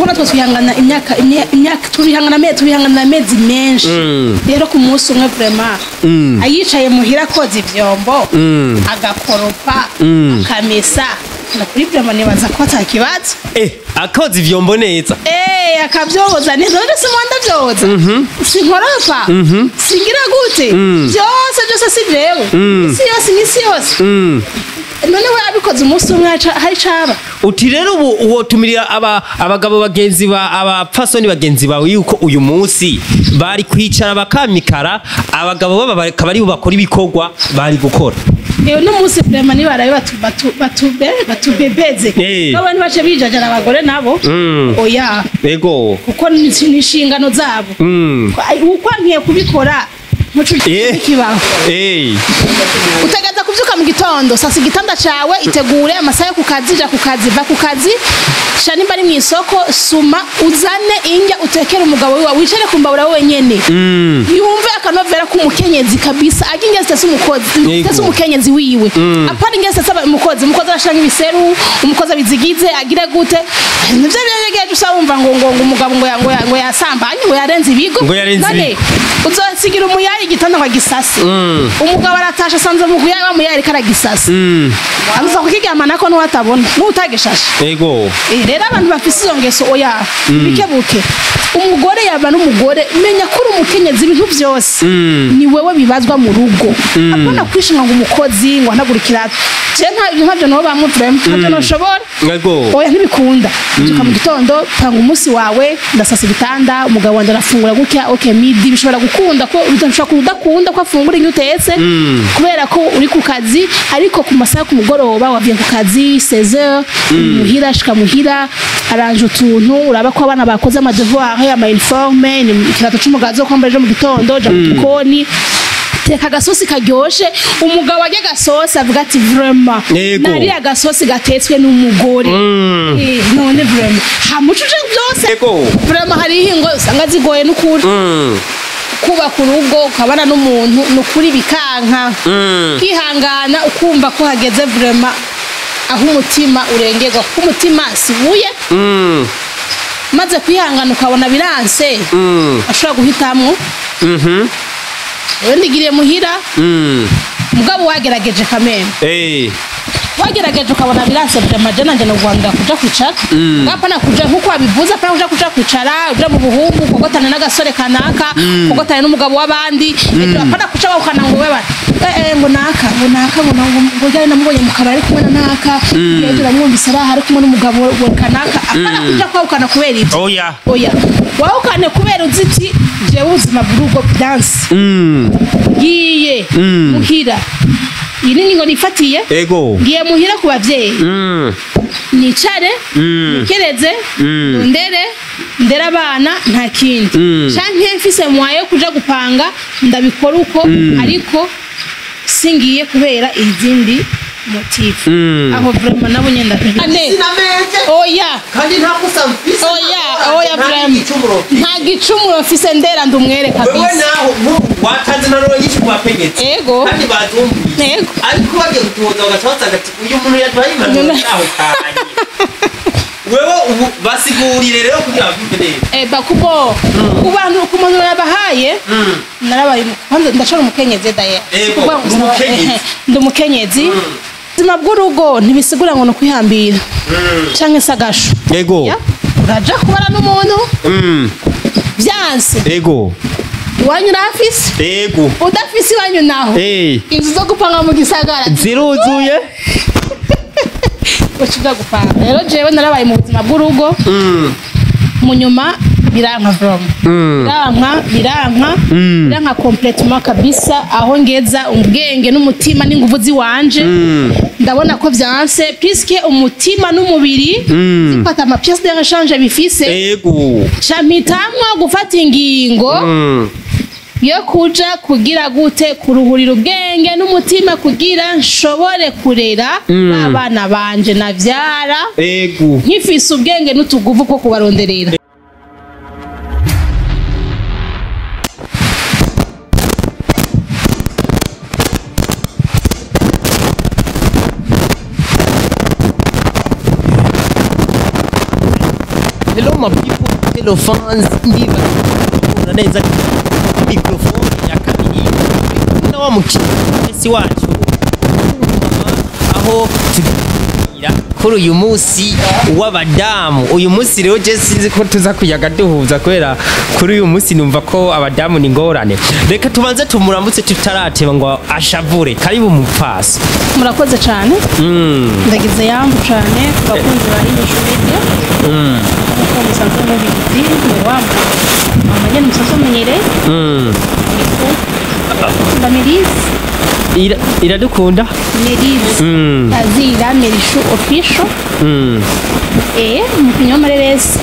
Kuko natwe twihangana imyaka tubihangana amezi menshi. Rero ku munsi umwe vraiment ayicaye muhira koza ivyombo, agakoropa, akamesa, kuri vraiment nibaza ko atakibazo. Akoza ivyombo neza. Akavyoza neza. None se mwanda vyoza? Sinkoropa? Singira gute? Byose si jewe. Isi yose n'isi yose. None we abikoze umunsi umwe hari caba. Uti rero ubu wotumirira abagabo bagenzi ba abapfasoni bagenzi bawe yuko uyu munsi bari kwicara bakamikara, abagabo baba bakaba ari bo bakora ibikorwa bari gukora. No munsi vraiment ni barabe batubebeze. Abantu bace bijajara abagore nabo. Oya. Ego. Kuko ni inshingano zabo. Uko nkiye kubikora muco kibaho. Utegereza kuvyuka mu gitondo, sasa igitanda cawe itegure amasaha yo kukazi, ja kukazi, va kukazi, sha nimba ari mwisoko suma uzane injya utekere umugabo wiwe, wicare kumbabura wenyene. Yumve akanovera k'umukenyezi kabisa, ajya injya zitese umukozi, zitese umukenyezi wiwe. Apana injya zitese umukozi, umukozi arashira nk'ibiseru, umukozi abizigize, agire gute. Nivyo byegeje usabumva ngo umugabo ngo yasambanye, ngo yarenze ibigo. Uzosigira umuyayi igitanda ngo agisase. Umugabo aratasha asanze mu kuyayi wa muyayi karagisase. Amuza kukiryama nako ntuwatabona, n'utagishashe. Yego. Rero abantu bafise izo ngeso oya bikebuke. Umugore yaba n'umugore, menya ko uri umukenyezi ibintu byose. Ni wewe bibazwa mu rugo. Apana kwishinga ngo umukozi ngo anagurikira. Je nta ibyo ntabyo no bamuvuremo, ntabyo noshobora. Yego. Oya ntibikunda. Ubyuka mu gitondo, panga umunsi wawe, ndasasa igitanda, umugabo wanje arafungura gutya, okay midi bishobora gukunda ko bidashobora kudakunda ko afungura inyo utetse. Kubera ko uri ku kazi, ariko ku masaha ku mugoroba wavuye ku kazi 16h, muhira shika muhira, aranje utuntu, uraba ko abana bakoze ama devoir, ama uniforme, ikirato c'umugazo kwambara ejo mu gitondo, ja mu gikoni. Teka agasosi karyoshe, umugabo arya agasosi avuga ati vraiment nari agasosi gatetswe n'umugore. None vraiment hamucuje byose. Vraiment hari ingo usanga zigoye n'ukuri. Kubaka urugo ukabana n'umuntu n'ukuri bikanka. Kihangana ukumva ko hageze vraiment aho umutima urengerwa, kuko umutima sibuye. Maze kwihangana ukabona biranse, ashobora guhitamwo. Ndigiriye muhira. Mugabo wagerageje kameme. Wagerageje ukabona biranse vraiment je nanje no Rwanda kuja kwicara. Ngapana kuja nkuko wabivuze, apana kuja kwicara, uja mu buhumbu kugotana n'agasore kanaka, kugotana n'umugabo w'abandi. Apana kuca bawukana ngo wewe ngo naka, ngo naka, ngo jya namubonye mu kabari ari kumwe na naka, ejo namwumvise araha ari kumwe n'umugabo wa kanaka. Apana kuja kwawukana kubera ibyo. Oya. Oya. Wawukane kubera uziti jewe ubuzima bw'urugo dance. Ngiye muhira. Iyi ni ngo nifatiye. Ego. Ngiye muhira ku bavyeyi. Nicare, nikereze, ndere abana nta kindi. Canke mfise mwayo kuja gupanga ndabikora uko, ariko singiye kubera izindi motif. Aho vraiment nabo nyenda. Oya. Kandi nta kusa mfise. Oya, oya vraiment. Nta gicumuro mfise ndera ndumwere kabisa. Wewe naho watanze naroro nyinshi kwa penyetsi. Ego. Kandi bazumvise. Ego. Ariko bagiye gutoza bagacabaza ati uyu muntu yatwaye impanuro zaho kanye. Wewe ubu basigurire rero kugira bavyumve neza. Bakubo. Kubantu kumuntu nabahaye. Narabaye kwanza ndashora umukenyezi daye. Ndi umukenyezi. Ubuzima bw'urugo ntibisigura ngo nukwihambira. Canke sagasho. Yego. Uraja kubara n'umuntu. Byanse. Yego. Iwanyu urafise? Yego. Udafise iwanyu naho? Inzu zo gupanga mu gisagara ziruzuye. Ucuja gupanga. Rero jewe narabaye mu buzima bw'urugo. Mu nyuma biranka vraiment. Biranka biranka complètement kabisa, aho ngeza ubwenge n'umutima n'inguvu ziwanje. Ndabona ko vyanse puisque umutima n'umubiri zifata ama pièces de rechange bifise. Yego. Campitamwa gufata ingingo yo kuja kugira gute kuruhurira ubwenge n'umutima kugira nshobore kurera abana banje navyara. Yego. Nkifise ubwenge n'utuguvu ko kubaronderera. Hello my people, hello fans, ndiba neza microphone ya kabiri na wa mukesi wacu aho tugira kuri uyu munsi w'abadamu. Uyu munsi rero je sinzi ko tuza kuyaga duhuza kubera kuri uyu munsi numva ko abadamu ni ngorane. Reka tubanze tumuramutse tutarateba ngo ashavure. Karibu mupfasi. Murakoze cyane. Ndagize yambu cyane ku bakunzi ba Inyishu Media. Nkuko musanzwe mubizi, ni wa mama nyene musanzwe mumenyereye. Ndamirize. Iradukunda Merize. Azira Merishu official. Umukinyi w'amareresi.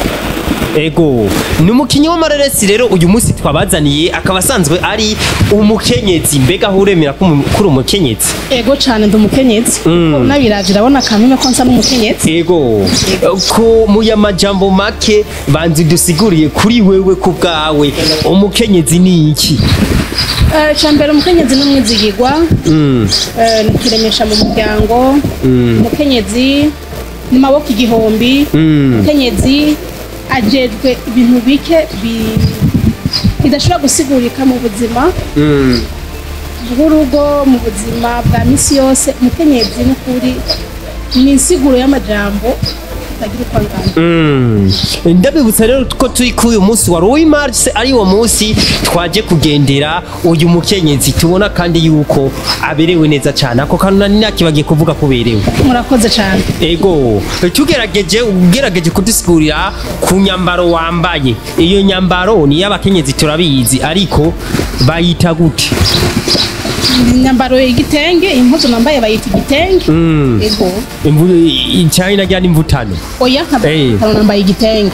Ego, ni umukinyi w'amareresi rero uyu munsi twabazaniye akaba asanzwe ari umukenyezi. Mbega aho uremera ko kuri umukenyezi? Ego cyane, ndi umukenyezi. Nabiravye urabona kameme ko nsa n'umukenyezi. Ego, ko mu yamajambo make banzi dusiguriye kuri wewe ku bwawe umukenyezi ni iki? Cambere umukenyezi n'umwizigirwa. Nikiremesha mu muryango. Umukenyezi ni maboko igihumbi. Umukenyezi ajejwe ibintu bike bidashobora gusigurika mu buzima bw'urugo, mu buzima bwa misi yose. Umukenyezi n'ukuri ni insiguro y'amajambo atagira uko angana. Ndabibutsa rero ko turi kuri uyu munsi wa 8 Mars, ari wo munsi twaje kugendera uyu mukenyezi tubona kandi yuko aberewe neza cyane. Ako kantu nari nakibagiye kuvuga ko uberewe. Murakoze cyane. Ego, tugerageje ugerageje kudusigurira ku nyambaro wambaye. Iyo nyambaro ni y'abakenyezi turabizi, ariko bayita gute? Imyambaro igitenge, impuzu nambaye bayita igitenge. Ego. China rya n'imvutano. Oya, ntabwo nambaye igitenge.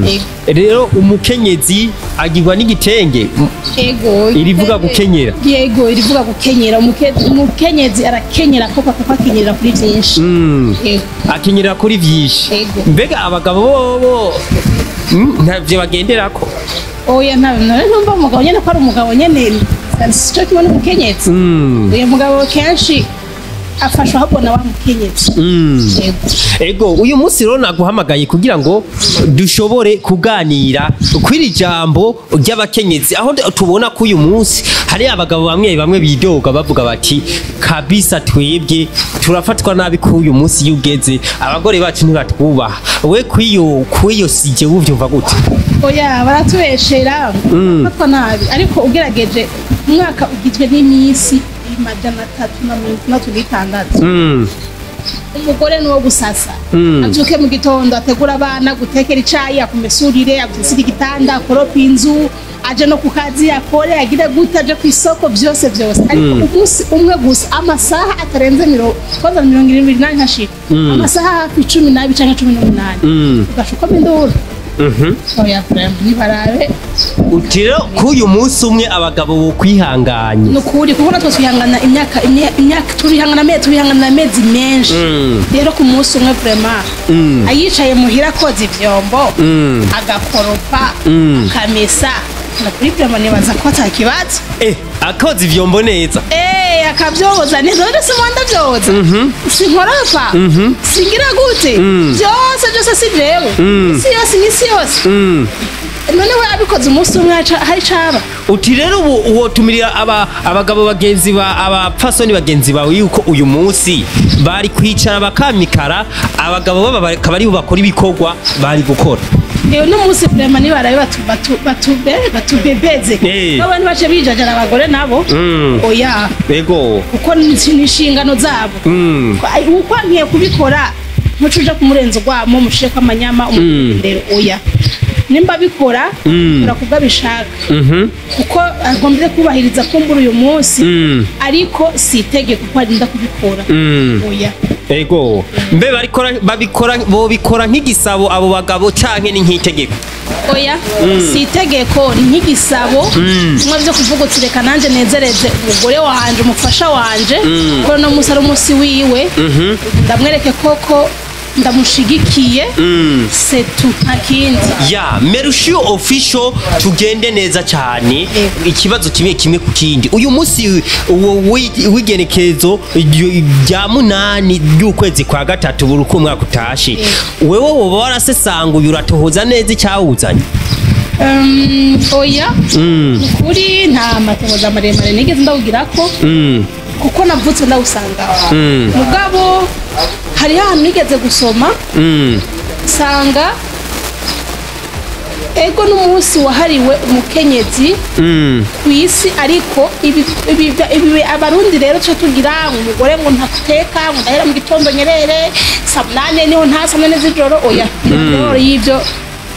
Ego. Rero umukenyezi agirwa n'igitenge. Ego. Irivuga gukenyera. Yego, irivuga gukenyera. Umukenyezi arakenyera koko kuko akenyera kuri byinshi. Ego. Akenyera kuri byinshi. Ego. Mbega abagabo bo ntavyo bagenderako? Oya, ntabwo umugabo nyene ko ari umugabo nyene sico kimwe n'umukenyezi. Uyu mugabo kenshi afashwa ahubwo na wa mukenyezi. Ego, uyu munsi rero naguhamagaye kugira ngo dushobore kuganira kw'iri jambo ry'abakenyezi, aho tubona ko uyu munsi hari abagabo bamwe bamwe bidoga bavuga bati kabisa twebwe turafatwa nabi ko uyu munsi iyo ugeze abagore bacu ntibatwubaha. We kw'iyo sije uvyumva gute? Oya, baratubeshera, bafatwa nabi, ariko ugerageje umwaka ugizwe n'iminsi 366. Umugore nuwo gusasa, avyuke mu gitondo ategura abana, gutekera icayi, akumesurire, agusira igitanda, akoropa inzu, aje no ku kazi akore, agire gute, aje ku isoko, byose byose. Ariko umunsi umwe gusa, amasaha atarenze 78 ntashika, amasaha hafi 12 canke 18, ugashuka induru. Oya, nibarabe. Utira k'uyu munsi umwe abagabo bo kwihanganye. Nukuri kuko natwe twihangana imyaka turihangana tubihangana amezi menshi. Rero ku munsi umwe vraiment ayicaye muhira koza ivyombo, agakoropa, akamesa, nakuri vraiment nibaza ko atakibazo. Akoza ivyombo neza. Akavyoza neza. None se mwanda vyoza? Sinkoropa? Singira gute? Byose byose si jewe. Si yose ni si yose. None we abikoze umunsi umwe hari caba. Uti rero ubu wotumirira abagabo bagenzi ba abapfasoni bagenzi bawe yuko uyu munsi bari kwicara bakamikara abagabo baba bakaba ari bakora ibikorwa bari gukora. No munsi vraiment nibarabe batubebeze. Abantu bace bijajara abagore nabo. Oya. Ego. Kuko ni inshingano zabo. Uko nkiye kubikora mucuja kumurenza gwamo mushire kwa manyama umurindero oya. Nimba bikora urakubwa bishaka. Kuko agombye kubahiriza kumbura uyu munsi ariko si itegeko ko arinda kubikora. Oya. Ego. Mbe babikora bo bikora nk'igisabo abo bagabo canke ni nk'itegeko? Oya, si itegeko, ni nk'igisabo. Mwe byo kuvuga uti reka nanje nezereze umugore wanje, umufasha wanje, ko no munsi ari umunsi wiwe, ndamwereke koko Ndamushigikiye, c'est tout, nta kindi. Ya Merushu Official, tugende neza cyane, ikibazo kimwe kimwe ku kindi. Uyu munsi uwo w'igenekerezo rya 8 ry'ukwezi kwa gatatu, buri uko umwaka utashe, wewe woba warasesanguye, uratohoza neza icyawuzanye? Oya, ukuri nta matohoza maremare nigeze ndawugirako, kuko navutse ndawusanga. Mugabo hariho ahantu nigeze gusoma, nsanga ego n'umunsi wahariwe umukenyezi ku isi, ariko ibi Abarundi rero tuca tugira ngo umugore ngo ntateka, ngo ndahera mu gitondo nyerere saa 8, niho nta saa 8 z'ijoro. Oya, rero y'ibyo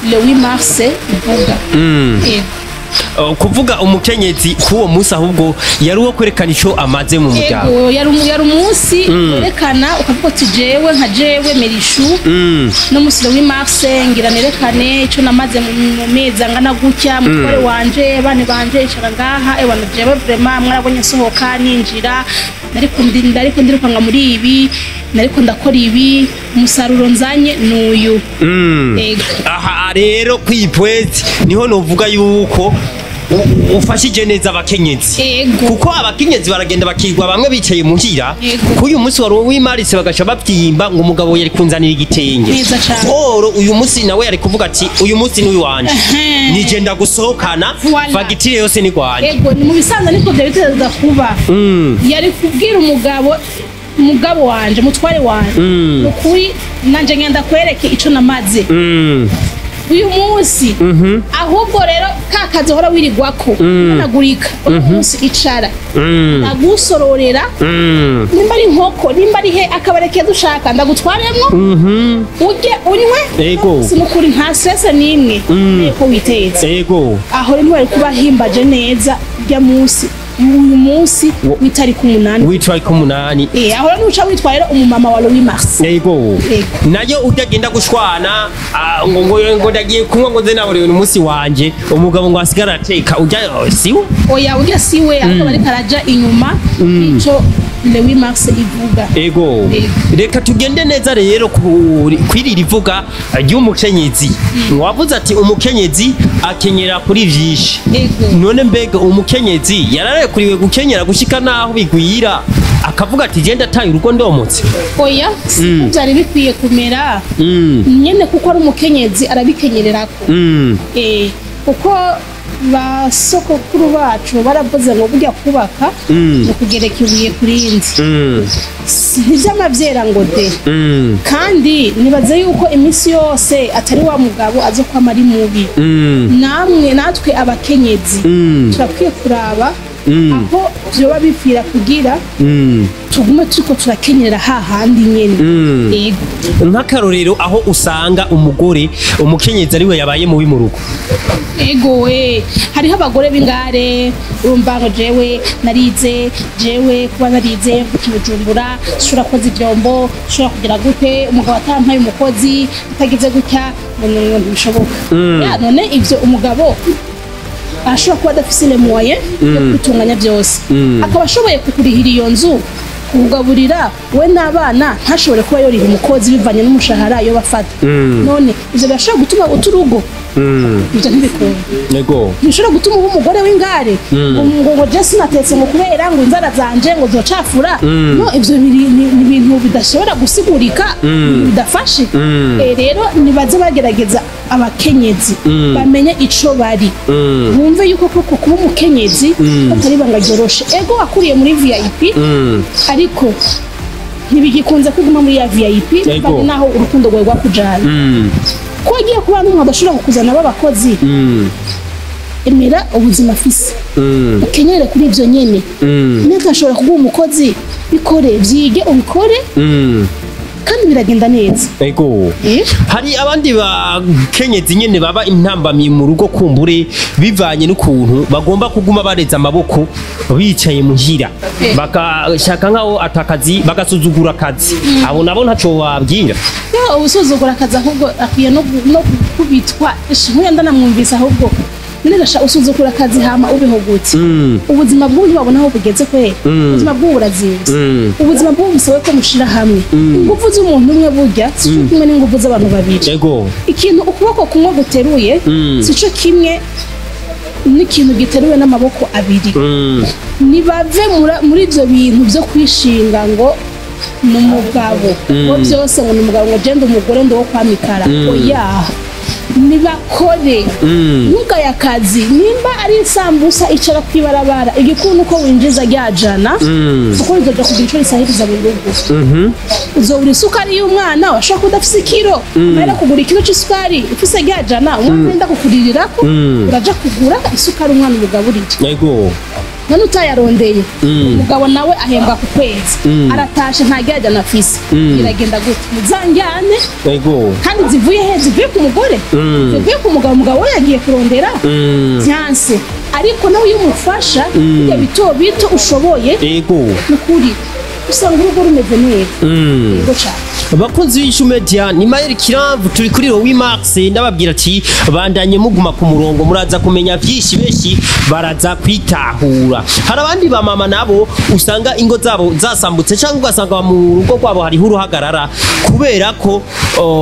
le 8 mars ivuga. Ego. Kuvuga umukenyezi k'uwo munsi, ahubwo yari uwo kwerekana ico amaze mu muryango. Ego, yari umunsi werekana, ukavuga uti jewe nka jewe Merishu, no musi le 8 mars ngira nerekane ico namaze mu mezi angana gutya, mutware wanje, bane banje, icara ngaha, ewa jewe vraiment mwarabonye nsohoka ninjira, nariko ndirukanga muri ibi, nariko ndakora ibi, umusaruro nzanye nuyu. Ego. Aha rero kwipwezi niho novuga yuko ufashije neza abakenyezi, Ego. kuko abakenyezi baragenda bakigwa bamwe bicaye muhira, Ego. uyu munsi wari uw'imarise, bagaca bavyimba ngo umugabo yari kunzanira igitenge. Neza cane. Oro uyu munsi nawe yari kuvuga ati uyu munsi ni uwanje, nije ndagusohokana, Voilà. fagitire yose ni rwanje. Ego, ni mu bisanzwe niko byari biteza kuba. Yari kubwira umugabo, umugabo wanje, mutware wanje, ukuri nanje ngenda kwereke ico namaze uyu munsi. Ahubwo rero ka kazi uhora wirigwako unagurika, uyu munsi icara ndagusororera, nimba ari inkoko, nimba ari he, akabare keza ushaka ndagutwaremwo, urye unywe. Ego. Si nukuri nta stress n'imwe ko witetse. Ego. Aho rero bari kuba himbaje neza urya munsi, uyu munsi w'itariki 8. Witwa ku 8. Aho rero nuca witwa rero umumama wa Louis Mars. Ego. Ego. Nayo utagenda gushwana, ngo ndagiye kunywa, ngo nze naborewe umunsi wanje, umugabo ngo asigara ateka, ujya siwe? Oya, urya siwe, ariko bariko araja inyuma ico Louis Mars ivuga. Ego. Ego. Reka tugende neza rero kwiri rivuga ry'umukenyezi. Wavuze ati umukenyezi akenyera kuri vyinshi. Ego. None mbega umukenyezi yararekuriwe gukenyera gushika naho bigwira akavuga ati genda ataye urugo ndomotse? Oya, siko byari bikwiye kumera nyene, kuko ari umukenyezi arabikenyererako. Kuko ba sokokuru bacu baravuze ngo burya kubaka ni ukugereka ibuye ku rindi, ntivyamavyera ngo de. Kandi nibaze yuko iminsi yose atari wa mugabo aza kwama ari mubi. Namwe natwe abakenyezi turakwiye kuraba aho vyoba bipfira kugira tugume turiko turakenyera hahandi nyene. Ego. Nk'akarorero aho usanga umugore, umukenyezi ariwe yabaye mubi mu rugo. Ego we, hariho abagore b'ingare, urumva ngo jewe narize, jewe kuba narize Bujumbura nshobora koza ivyombo, nshobora kugira gute, umugabo atampaye umukozi atagize gutya, ngo ntibishoboka. Ya, none ivyo umugabo ashobora kuba adafise les moyens yo kwitunganya byose, akaba ashoboye kukurihira iyo nzu, kukugaburira we n'abana, ntashobore kuba yoriha umukozi bivanye n'umushahara yo bafata, none ivyo birashobora gutuma uta urugo? Ibyo ntibikunda. Ego. Ntibishobora gutuma uba umugore w'ingare ngo je sinatetse ngo kubera ngo inzara zanje ngo zocafura. No, ivyo ni ibintu bidashobora gusigurika, bidafashe. Rero nibaze bagerageza abakenyezi bamenye ico bari, bumve yuko koko kuba umukenyezi atari ibanga ryoroshe. Ego, wakuriye muri VIP, ariko ntibigikunze kuguma muri ya VIP bivanye naho urukundo rwawe rwakujana, ko wagiye kubana n'umuntu adashobora kukuzana b'abakozi. Emera ubuzima afise, ukenyere kuri ibyo nyene. Neza ashobora kuguha umukozi, bikore, byige, ubikore, kandi biragenda neza. Ego. Hari abandi bakenyezi nyene baba intambamyi mu rugo, kumbure bivanye n'ukuntu bagomba kuguma bareza amaboko bicaye muhira, bakashaka nkaho atakazi, bagasuzugura akazi. Abo nabo ntaco wabwira? Yo, ubusuzugura akazi, ahubwo akwiye no gukubitwa. Ish, nk'uyu ndanamwumvise, ahubwo None gasha usuzukura akazi hama ubihogutse. Ubuzima bw'ubu ntibabona aho bugeze kweri. Ubuzima bw'ubu burazinze. Ubuzima bw'ubu busaba ko mushira hamwe. Ingufu z'umuntu umwe burya si cyo kimwe n'ingufu z'abantu babiri. Ego. Ikintu ukuboko kumwe guteruye si cyo kimwe n'ikintu giteruwe n'amaboko abiri. Nibave muri ibyo bintu byo kwishinga ngo ni umugabo ngo byose, ngo ni umugabo, ngo genda umugore ndi uwo kwamikara. Oya, nibakore, ntugaye akazi. Nimba ari isambusa, icara kwibarabara igikuru uko winjiza rya jana, kuko rizoja kugira ico risahiriza mu rugo. Uzobura isukari y'umwana, washobora kuba udafise ikiro, amahera kugura ikiro c'isukari. Ufise rya jana, umwana wenda kukuririrako, uraja kugura isukari umwana umugaburire. Ego. None utayarondeye, umugabo nawe ahembwa ku kwezi, aratashe nta rya jana afise, biragenda gute? Muzanjyane. Ego. Kandi zivuye he? Zivuye ku mugore, zivuye ku mugabo. Umugabo we yagiye kurondera byanse, ariko nawe iyo umufasha ibyo bito bito ushoboye, Ego. ni ukuri usanga urugo rumeze neza. Yego cyane. Abakunzi b'Inyishu Media, ni Mayeri Kiramvu, turi kuri Rowi Max. Ndababwira ati bandanye muguma ku murongo, muraza kumenya vyinshi, benshi baraza kwitahura. Hari abandi ba mama nabo usanga ingo zabo zasambutse, cyangwa ugasanga mu rugo rwabo hariho uruhagarara kubera ko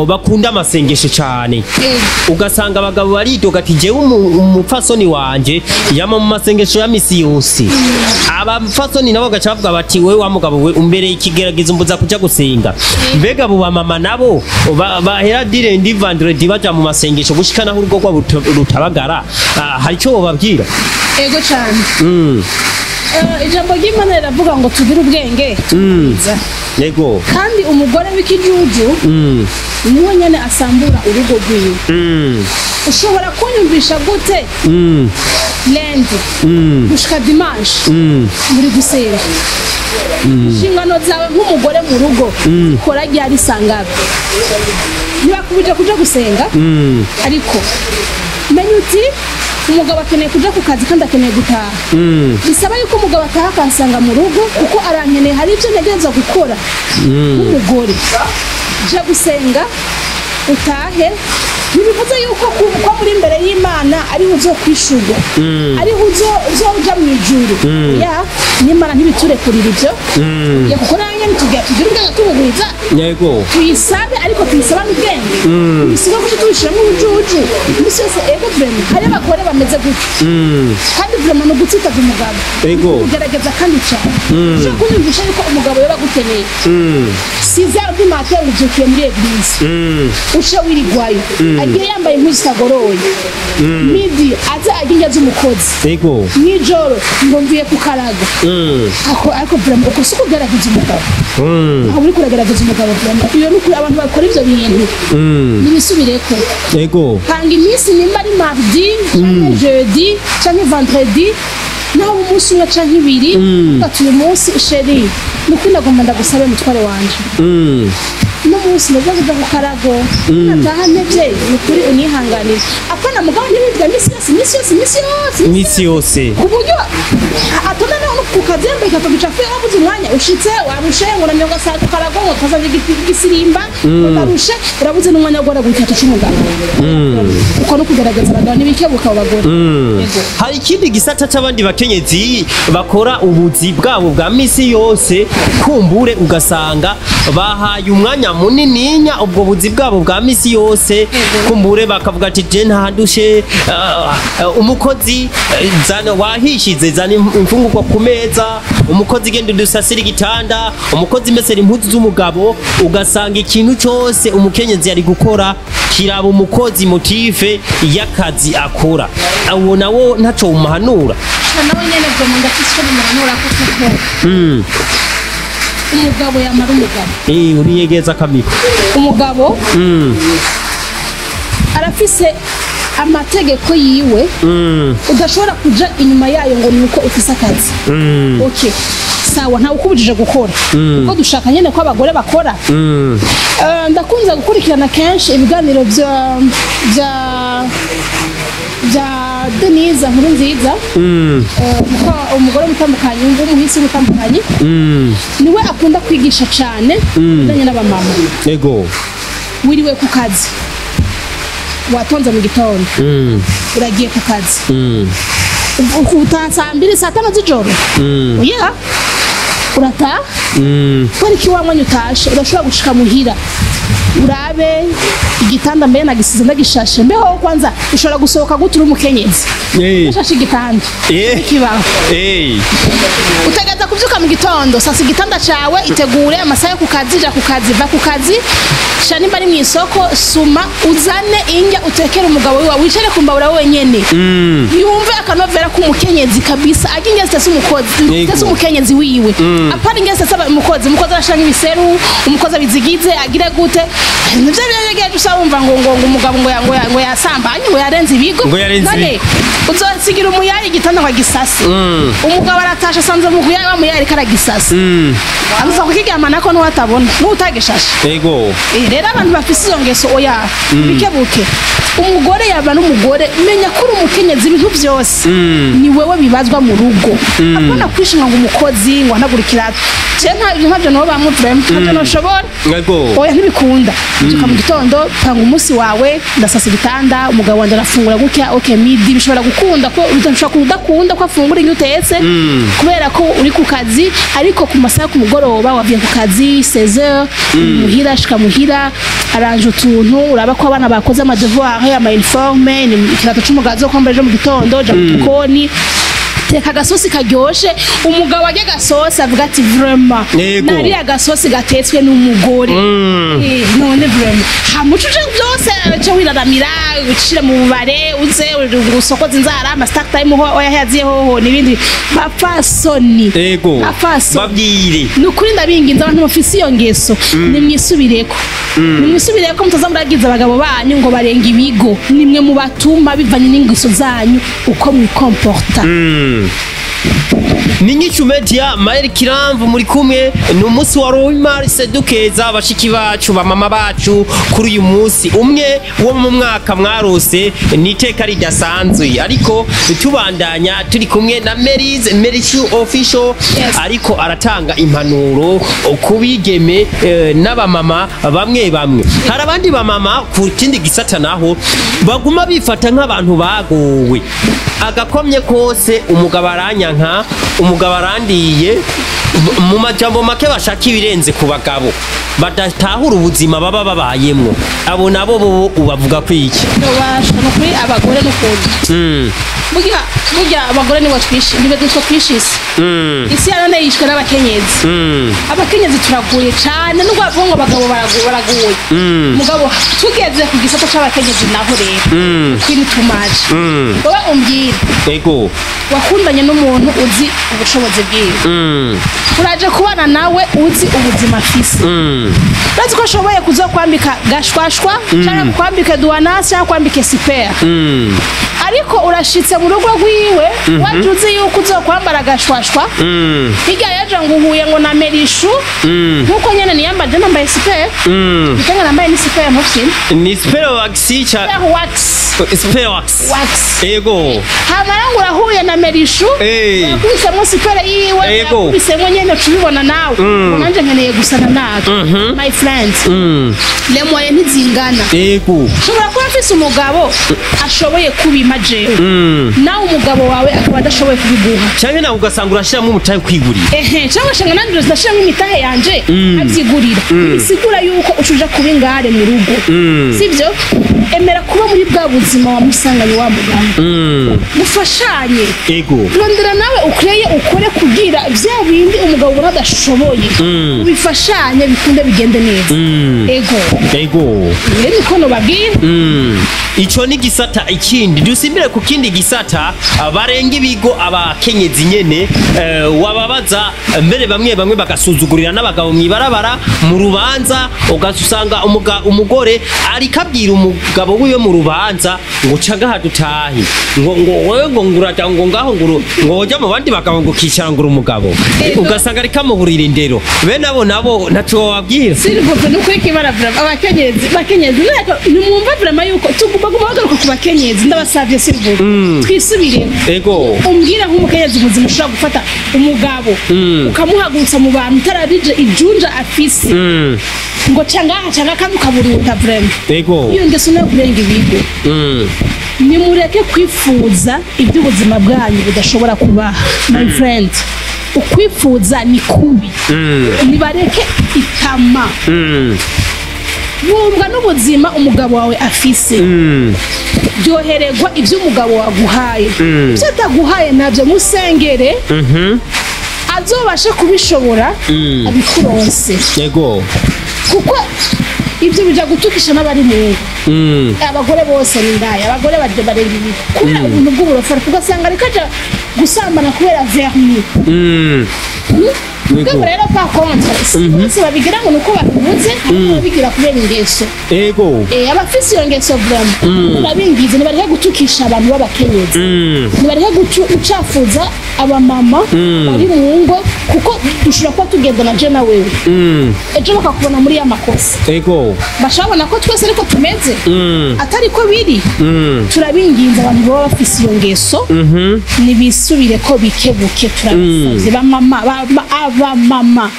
bakunda amasengesho cyane. Ugasanga abagabo baridoga ati jewe umupfasoni wanje yama mu masengesho ya misi yose. Abapfasoni nabo bagaca bavuga bati wewe wa mugabo we umbereye ikigeragezo, mbuza kuja gusenga. Mbega abo bamama nabo bahera du lundi vendredi baja mu masengesho gushika naho urugo rwabo rutabagara, hari ico bobabwira? Ego cyane. Ijambo ry'Imana riravuga ngo tugire ubwenge tugwiza. Yego. Kandi umugore w'ikijuju niwe nyene asambura urugo rwiwe. Ushobora kunyumvisha gute lundi gushika dimanche muri gusenga? Inshingano zawe nk'umugore mu rugo kora ryari sangabe? Ntibakubije kuja gusenga, ariko menya uti umugabo akeneye kuja ku kazi kandi akeneye gutaha. Bisaba yuko umugabo ataha akansanga mu rugo kuko arankeneye, hari ibyo ntegerezwa gukora nk'umugore. Ja gusenga utahe, ntibivuze yuko ko muri imbere y'Imana ariho uzokwishurwa, ariho uzoja mu ijuru. Ya n'Imana ntibiturekurira ibyo ya, kuko nayo nyene tugira tugire ubwenge tubugwiza. Yego. Tuyisabe, ariko tuyisabane ubwenge, bisiga kuco tubishiramo ubujuju imisi yose. Ego, vraiment hari abagore bameze gutyo, kandi vraiment ni ugutsitaza umugabo. Ego. Kugerageza kandi cyane. Ushobora kunyumvisha yuko umugabo yoba agukeneye 6 heures du matin, ubyukiye muri église, uca wirigwayo, agiye yambaye impuzu zitagoroye, midi aze arya indya z'umukozi, Ego. mw'ijoro ngo mvuye ku karago. Ako ariko vraiment uko si ukugerageza umugabo. Aho uri kuragerageza umugabo vraiment, iyo ni ukuri abantu bakora ivyo bintu nibisubireko. Ego. Panga iminsi, nimba ari mardi canke jeudi canke vendredi, naho umunsi umwe canke ibiri, ugati uyu munsi chéri, nukuri ndagomba ndagusabe mutware wanje, uno munsi ndaza kuja ku karago, nataha ntevye, nukuri unyihanganire. Apana mugabo ntibivya misi yose, misi yose, misi yose. Imisi yose. Ku buryo atona no ku kazi yambaye ikato gicafuye, wabuze umwanya, ushitse warushe, ngo uramye ugasanga ku karago ngo twasanze igisirimba, ngo ndarushe, urabuze n'umwanya wo guharagura ikirato c'umugabo. Uko no kugerageza abagabo, ntibikebuka abo bagore. Yego. Hari ikindi gisata c'abandi bakenyezi bakora ubuzi bwabo bwa misi yose, kumbure ugasanga bahaye umwanya munininya ubwo buzi bwabo bwa misi yose, kumbure bakavuga ati je ntandushe, umukozi, zana wahishize, zana imfungurwa ku meza, umukozi genda udusasira igitanda, umukozi mesera impuzu z'umugabo. Ugasanga ikintu cyose umukenyezi yari gukora kiraba umukozi, motif y'akazi akora. Abo nawo ntaco umuhanura? Nawe nyene vraiment ndafise ico bimuhanura ko, kuko umugabo yamara umugabo. Uriyegeza akamiko. Umugabo arafise amategeko yiwe, udashobora kuja inyuma yayo ngo nuko ufise akazi. Okay, sawa, ntawe ukubujije gukora, kuko dushaka nyene ko abagore bakora. Ndakunze gukurikirana kenshi ibiganiro bya Denise Nkuru Nziza, umugore w'umutambukanyi w'umuhisi w'umutambukanyi, niwe akunda kwigisha cane ibijanye n'abamama. Ego. Wiriwe ku kazi, Watonze mu gitondo, uragiye ku kazi, utaha saa 2, saa 5 z'ijoro, oya, urataha. Kubera iki? Wa mwanya utashe urashobora gushika muhira, urabe igitanda mbere nagisize ndagishashe mbeho. Kwanza ushobora gusohoka gute uri umukenyezi ushashe igitanda? Ikibaho. Utegereza kuvyuka mu gitondo, sasa igitanda cawe, itegure amasaha yo ku kazi, ja ku kazi, va ku kazi, sha nimba ari mw'isoko, suma uzane indya, utekere umugabo wiwe, wicare ku mbabura wenyene, yumve akanovera k'umukenyezi kabisa, arya indya zitese umukozi, zitese umukenyezi wiwe, apana indya zitese umukozi. Umukozi arashira nk'ibiseru, umukozi abizigize agire gute, nivyo byegeje. Usa wumva ngo umugabo ngo yasambanye, ngo yarenze ibigo. Ngo yarenze None ibigo. uzosigira umuyayi igitanda ngo agisase? Umugabo aratashe, asanze mu kuyayi wa muyayi ariko aragisasa, amuza kukiryamana ko n'uwatabona n'utagishashe. Rero abantu bafise izo ngeso, oya, bikebuke. Umugore yaba n'umugore, menya ko uri umukenyezi, ibintu byose ni wewe bibazwa mu rugo, apana kwishima ngo umukozi ngo anagura ikirato. Je nta ibyo, ntabyo nabo bamuvuremo, ntabyo noshobora. Oya, ntibikunda. Mbyuka mu gitondo, panga umunsi wawe, ndasasa igitanda, umugabo wanjye arafungura gutya, okay, midi bishobora gukunda ko bishobora kudakunda ko afungura indyo utetse kubera ko uri ku kazi, ariko ku masaha yo ku mugoroba wavuye ku kazi 16h, muhira, shika muhira, aranje utuntu, uraba ko abana bakoze ama devoir, ama uniforme, ni ikirato c'umugabo zo kwambara ejo mu gitondo, ja mu gikoni, teka agasosi karyoshe, umugabo arya agasosi avuga ati: "Vraiment, nariye agasosi gatetswe n'umugore." None vraiment hamuca uje byose aca wiraramira, ucire mu bubare, uze usokoze inzara, ama start time ho, oya, yaziye hoho n'ibindi. Bapfasoni, bapfasoni, Babwire. Ni ukuri ndabinginze, abantu bafise iyo ngeso, nimwisubireko, nimwisubireko, mutaza muragiza abagabo banyu ngo barenga ibigo. Nimwe mubatuma bivanye n'ingeso zanyu uko mwikomporta. Ni Nyishu Media, Mael Kiramvu muri kumwe. Ni umunsi wa Romar Sedukeza bashiki bacu, bamama bacu, kuri uyu munsi umwe wo mu mwaka mwarose, ni iteka ridasanzwe. Ariko tubandanya turi kumwe na Merise Merishu Official. Ariko aratanga impanuro ku bigeme n'abamama bamwe bamwe. Hari abandi bamama ku kindi gisata naho baguma bifata nk'abantu bagowe, agakomye kose umugabo aranyanka, umugabo arandiye. Mu majambo make bashaka ibirenze ku bagabo, badatahura ubuzima baba babayemwo. Abo nabo bo ubavuga kwiki? Ntubasha, ni ukuri abagore n'ukuntu burya burya abagore nibo twishi, nibo nitwe twishise isi ya none, yishwe n'abakenyezi. Abakenyezi turaguye cane, nubwo bavuga ngo abagabo baraguye, mugabo tugeze ku gisata c'abakenyezi naho rero kwini tumaje. Wowe umbwire, wakundanye n'umuntu uzi ubushobozi bwiwe, uraje kubana nawe uzi ubuzima afise, urazi ko ashoboye kuzokwambika gashwashwa canke kwambika duwanasi canke kwambika super, ariko urashitse mu rugo rwiwe, waje uzi yuko uzokwambara gashwashwa, hirya yaje ngo uhuye ngo na Merishu, nkuko nyene niyambaje, nambaye super, bitanga nambaye ni super mufyina. Ni super wax cha Super wax. Super wax. Wax. Hamara ngo urahuye na Merishu, yakubisemo super yiwe, yakubisemo nyene, ucubibona nawe ngo nanje nkeneye gusana nawe. My friend, les moyens ntizingana. Ushobora kuba mfise umugabo ashoboye kubima jewe, nawe umugabo wawe akaba adashoboye kubiguha. Canke nawe ugasanga urashiramo umutahe kwigurira. Ehe, cyangwa shanga nanjye ndashiramo imitahe yanje abyigurira. Bisigura yuko ucuja kuba ingare mu rugo, sibyo? Emera kuba muri bwa buzima wamusanganye wa mugabo, mufashanye. Rondera nawe ukreye, ukore kugira bya bindi umugabo ubona adashoboye, ubifashanye, bikunde bigende neza. Ego. Rero niko nobabwira. Ico ni gisata ikindi. Dusimbire ku kindi gisata, barenga ibigo abakenyezi nyene, wababaza mbere bamwe bamwe bagasuzugurira n'abagabo mw'ibarabara, mu rubanza, ugasanga umugore ariko abwira umugabo wiwe mu rubanza ngo ca ngaha dutahe, ngo wewe ngo nguraja ngo ngaho ngo woja mu bandi bagabo ngo ukicara ngo uri umugabo. Ugasanga ariko amuburira indero. Bene abo nabo ntaco wababwira? S'il vous plaît, nukuri kibara vraiment, abakenyezi, bakenyezi, nimwumva vraiment yuko Yuko tuguma guma bagaruka ku bakenyezi, ndabasavye sirvuga, twisubire. Ego. Umbwira nk'umukenyezi muzima ushobora gufata umugabo ukamuhagurutsa mu bantu utarabije ijunja afise, ngo cangaha canga, kandi ukaburuta vraiment. Ego. Iyo ngeso nayo kurenga ibigo. Nimureke kwifuza iby'ubuzima bwanyu budashobora kubaha, my friend. Ukwifuza ni kubi. Nibareke itama. Bumva n'ubuzima umugabo wawe afise, ryohererwa ibyo umugabo waguhaye. Ibyo ataguhaye nabyo musengere azobashe kubishobora, abikuronse. Ego. Kuko ibyo bija gutukisha n'abari mu ngo. Abagore bose ni indaya, abagore barya barenga ibi kubera ubuntu bw'uburofa, ugasanga ariko aja gusambana kubera vernis. Ubwo rero par contre si bose babigira ngo nuko babivuze, ariko babigira kubera ingeso. Ego. Abafise iyo ngeso vraiment urabingize, nibareke gutukisha abantu b'abakenyezi, nibareke gucafuza abamama bari mu ngo, kuko dushobora kuba tugendana je na wewe, ejo bakakubona muri ya makosa. Ego. Bashabona ko twese ariko tumeze, atari ko biri. Turabinginze, abantu baba bafise iyo ngeso nibisubire ko bikebuke, turabisabye. Bamama, abamama,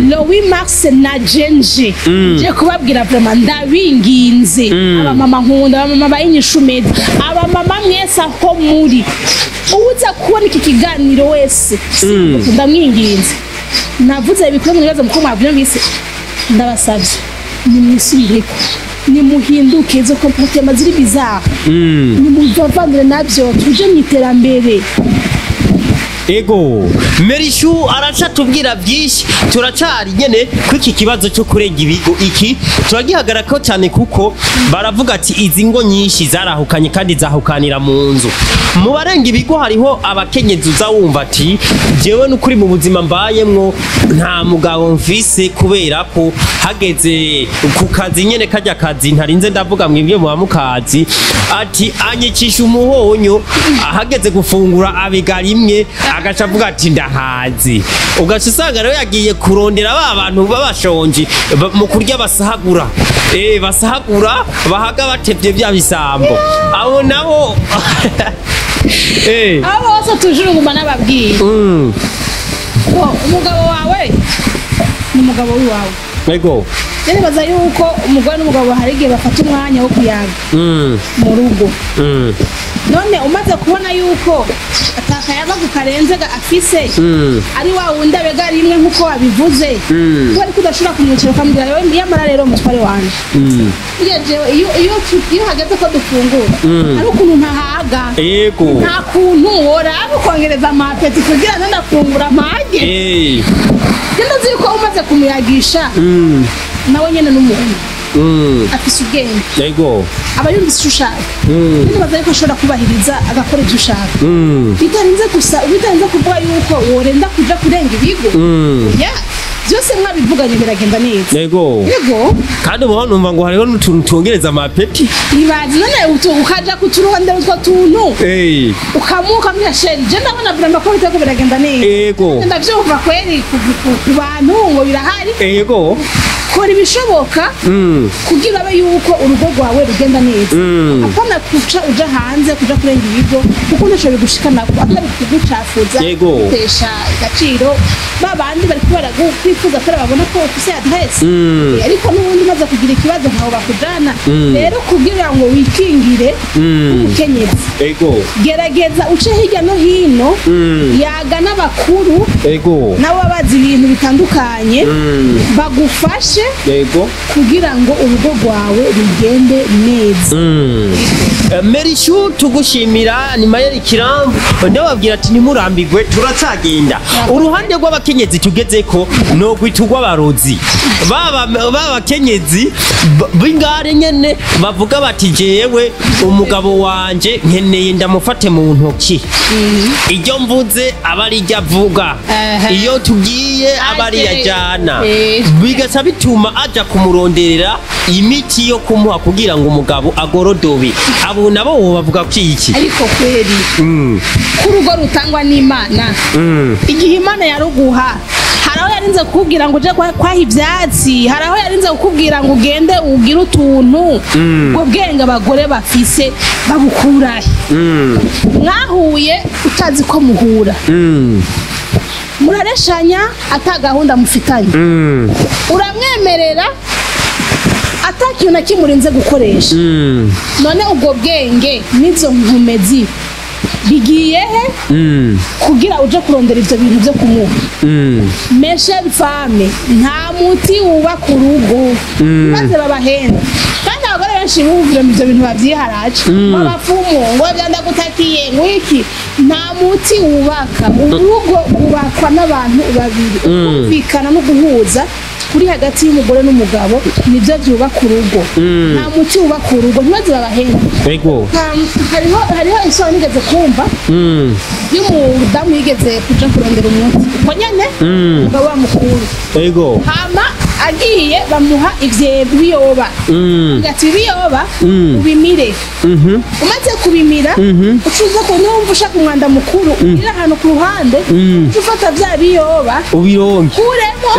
Lowi Max na Jenje je kubabwira vraiment, ndabinginze, abamama nkunda, abamama bayinyishu media, abamama mwese aho muri, uza kubona iki kiganiro wese, ndamwinginze, navuze bikwiye mwibaza muko mwavyumvise, ndabasabye nimwisubireko, nimuhinduke. Izo comportement ziri bizarre nimuvavandure nabyo, tuje mu iterambere. Ego. Merishu aracatubwira byinshi, turacari nyene kwiki kibazo cyo kurenga ibigo. Iki turagihagarako cyane kuko baravuga ati izi ngo nyinshi zarahukanye kandi zahukanira mu nzu. Mu barenga ibigo hariho abakenyezi uza wumva ati jewe n'ukuri mu buzima mbayemwo nta mugabo mfise, kubera ko hageze ku kazi nyene kajya kazi ntarinze ndavuga mwebwe muba mukazi, ati anyicisha umuhonyo, ahageze gufungura abiga rimwe, agaca avuga ati ndahazi. Ugaca usanga rero yagiye kurondera ba bantu b'abashonji mu kurya basahagura, basahagura bahaga batevye bya bisambo, abo nabo Abo bose tujuru nguma nababwiye ko umugabo wawe ni umugabo w'iwawe. Ego. Rero nibaza yuko umugore n'umugabo hari igihe bafata umwanya wo kuyaga mu rugo. None umaze kubona yuko atakayabagu karenze afise, ari wa wundi abega rimwe nk'uko wabivuze, kuko ariko udashobora kumwicara ukamubwira yewe yamara rero mutware wanje, burya jewe iyo hageze ko dufungura hari ukuntu ntahaga. Ego. Nta kuntu woraba ukongereza ama appétit kugira ngo ndafungura mpage. Njye ndazi yuko umaze kumuyagisha, nawe nyene n'umuntu afise ubwenge, Ego. aba yumvise icyo ushaka. Nibaza yuko ashobora kubahiriza agakora ibyo ushaka, bitarinze gusa, bitarinze kuvuga yuko worenda kuja kurenga ibigo. Ya byose mwabivuganye biragenda neza. Ego. Yego. Kandi ubu numva ngo hariho n'utuntu twongereza ama appétit. Ibaze none ukaja kuturondera utwo tuntu, ukamuka mbwira chéri, je ndabona vraiment ko bitako biragenda neza. Ego. Ndavyumva kweri ku bantu ngo birahari. Ego. Kora ibishoboka kugira abe yuko urugo rwawe rugenda neza, apana kuca uja hanze kuja kurenga ibigo, kuko ntaco bigushikana atari kugucafuza, Yego. gutesha agaciro ba bandi bari kubara kwifuza kubera babona ko ufise adresse. Ariko n'ubundi umaze kugira ikibazo ntaho bakujana. Rero kugira ngo wikingire umukenyezi, Ego. gerageza uce hirya no hino, yaga n'abakuru Ego. nabo baba bazi ibintu bitandukanye, bagufashe Ego. kugira ngo urugo rwawe rugende neza. Merishu tugushimira, ni Mayeri Kirambu, ndababwira ati ntimurambirwe, turacagenda uruhande rw'abakenyezi tugezeko no gwitugwa abarozi baba bakenyezi b'ingare nyene bavuga bati jewe umugabo wanje nkeneye ndamufate mu ntoki, iryo mvuze aba ari iryo avuga, iyo tugiye aba ari Aje. yajana, bigaca bituma aja kumuronderera imiti yo kumuha kugira ngo umugabo agorodobe. Abo nabo bavuga ko iki? Ariko kweri, ko urugo rutangwa n'Imana, igihe Imana yaruguha hari Hari aho yarinze kukubwira ngo uje kwaha ivyatsi, hari aho yarinze kukubwira ngo ugende ugire utuntu. Ubwo bwenge abagore bafise babukurahe? Mwahuye utazi ko muhura, murareshanya ata gahunda mufitanye, uramwemerera ata kintu na kimwe urinze gukoresha. None ubwo bwenge n'izo nkomezi bigiye he kugira uje kurondera ivyo bintu vyo kumuha? Mes chères femmes, nta muti wubaka urugo, maze babahenda. Kandi abagore benshi bumvira ivyo bintu bavyiharaje, ngo abapfumu, ngo vyandagutakiye, ngo iki. Nta muti wubaka urugo, rwubakwa n'abantu babiri. Kumvikana no guhuza kuri hagati y'umugore n'umugabo nibyo byubaka urugo. Nta muti wubaka urugo, ntibaze babahenda. Hariho isoro nigeze kumva y'umudamu yigeze kuja kurondera umuti uko nyene, umugabo wamukuru. Hama agiye bamuha ivyo biyoba, ati ibiyoba ubimire, umaze kubimira ucuza ko niwumva ushaka umwanda mukuru uri ahantu ku ruhande, uca ufata vya biyoba ubironke kuremo,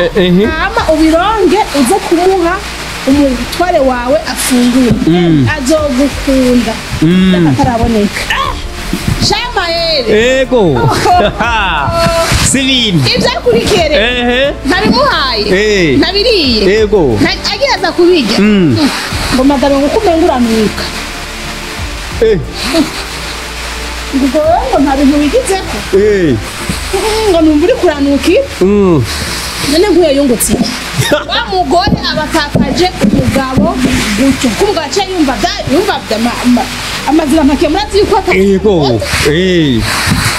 hama ubironge uze kumuha umutware wawe afungure, azogukunda ataraboneka. Shamayeri. Ego, si ibintu. Ivyakurikiye rero, ntabimuhaye, ntabiriye, agiye aza kubirya, ngo madame, ngo uko umenga uranuka, ngo wowe ngo nta bintu wigizeko, ngo numva uri kuranuka. None nk'uyo yungutse iki? Wa mugore aba atakaje umugabo gutyo, kuko umugabo aciye yumva yumva amazira mpake, murazi yuko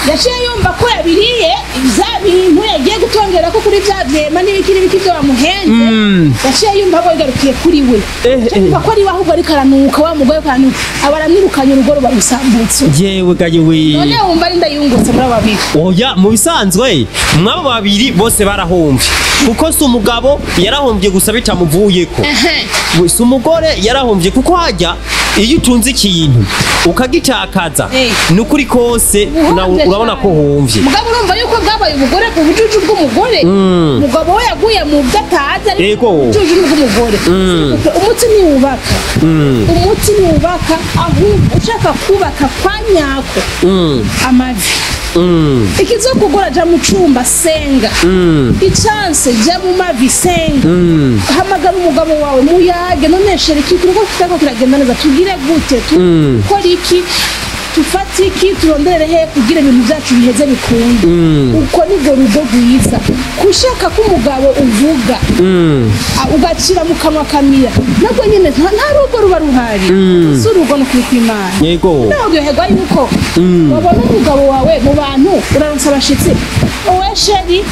yaciye yumva ko yabiriye vya bintu yagiye gutongera ko kuri vya vyema n'ibiki n'ibiki vyo bamuhenze. Yaciye yumva ko bigarukiye kuri we. Yaciye yumva ko ari we ahubwo ariko aranuka, wa mugore ariko aranuka, aba aramwirukanye, urugo ruba rusambutse. Yewe gaye we. None wumva ari ndayungutse muri abo babiri? Oya, mu bisanzwe mwabo babiri bose barahomvye, kuko si umugabo yarahombye gusa bitamuvuyeko, si umugore yarahombye, kuko hajya iyo utunze ikintu ukagitakaza, ni ukuri kose Ubuhombye urabona cane. ko uhomvye. Mugabo urumva yuko bwabaye ubugore, ubujuju bw'umugore. Umugabo we yaguye mu byo atazi, ariko ubujuju ni bw'umugore. Umuti ntiwubaka, umuti ntiwubaka. Ahubwo ushaka kubaka kwa nyako, amavi ikizokugora, ja mu cumba senga, icance ja mu mavi senga, hamagara umugabo wawe muyage: none chéri, iki turiko kitako kiragenda neza, tugire gute, tukora iki, tufate iki, turonderere he kugira ibintu byacu biheze bikunde? Uko nibwo rugo rwiza. Kushaka ko umugabo uvuga, ugacira mu kanwa kamira, nabwo nyine nta rugo ruba ruhari, si urugo no kuri kw'Imana. Ntabwo yuko wabona umugabo wawe mu bantu, uraronsa abashitsi: wowe chéri,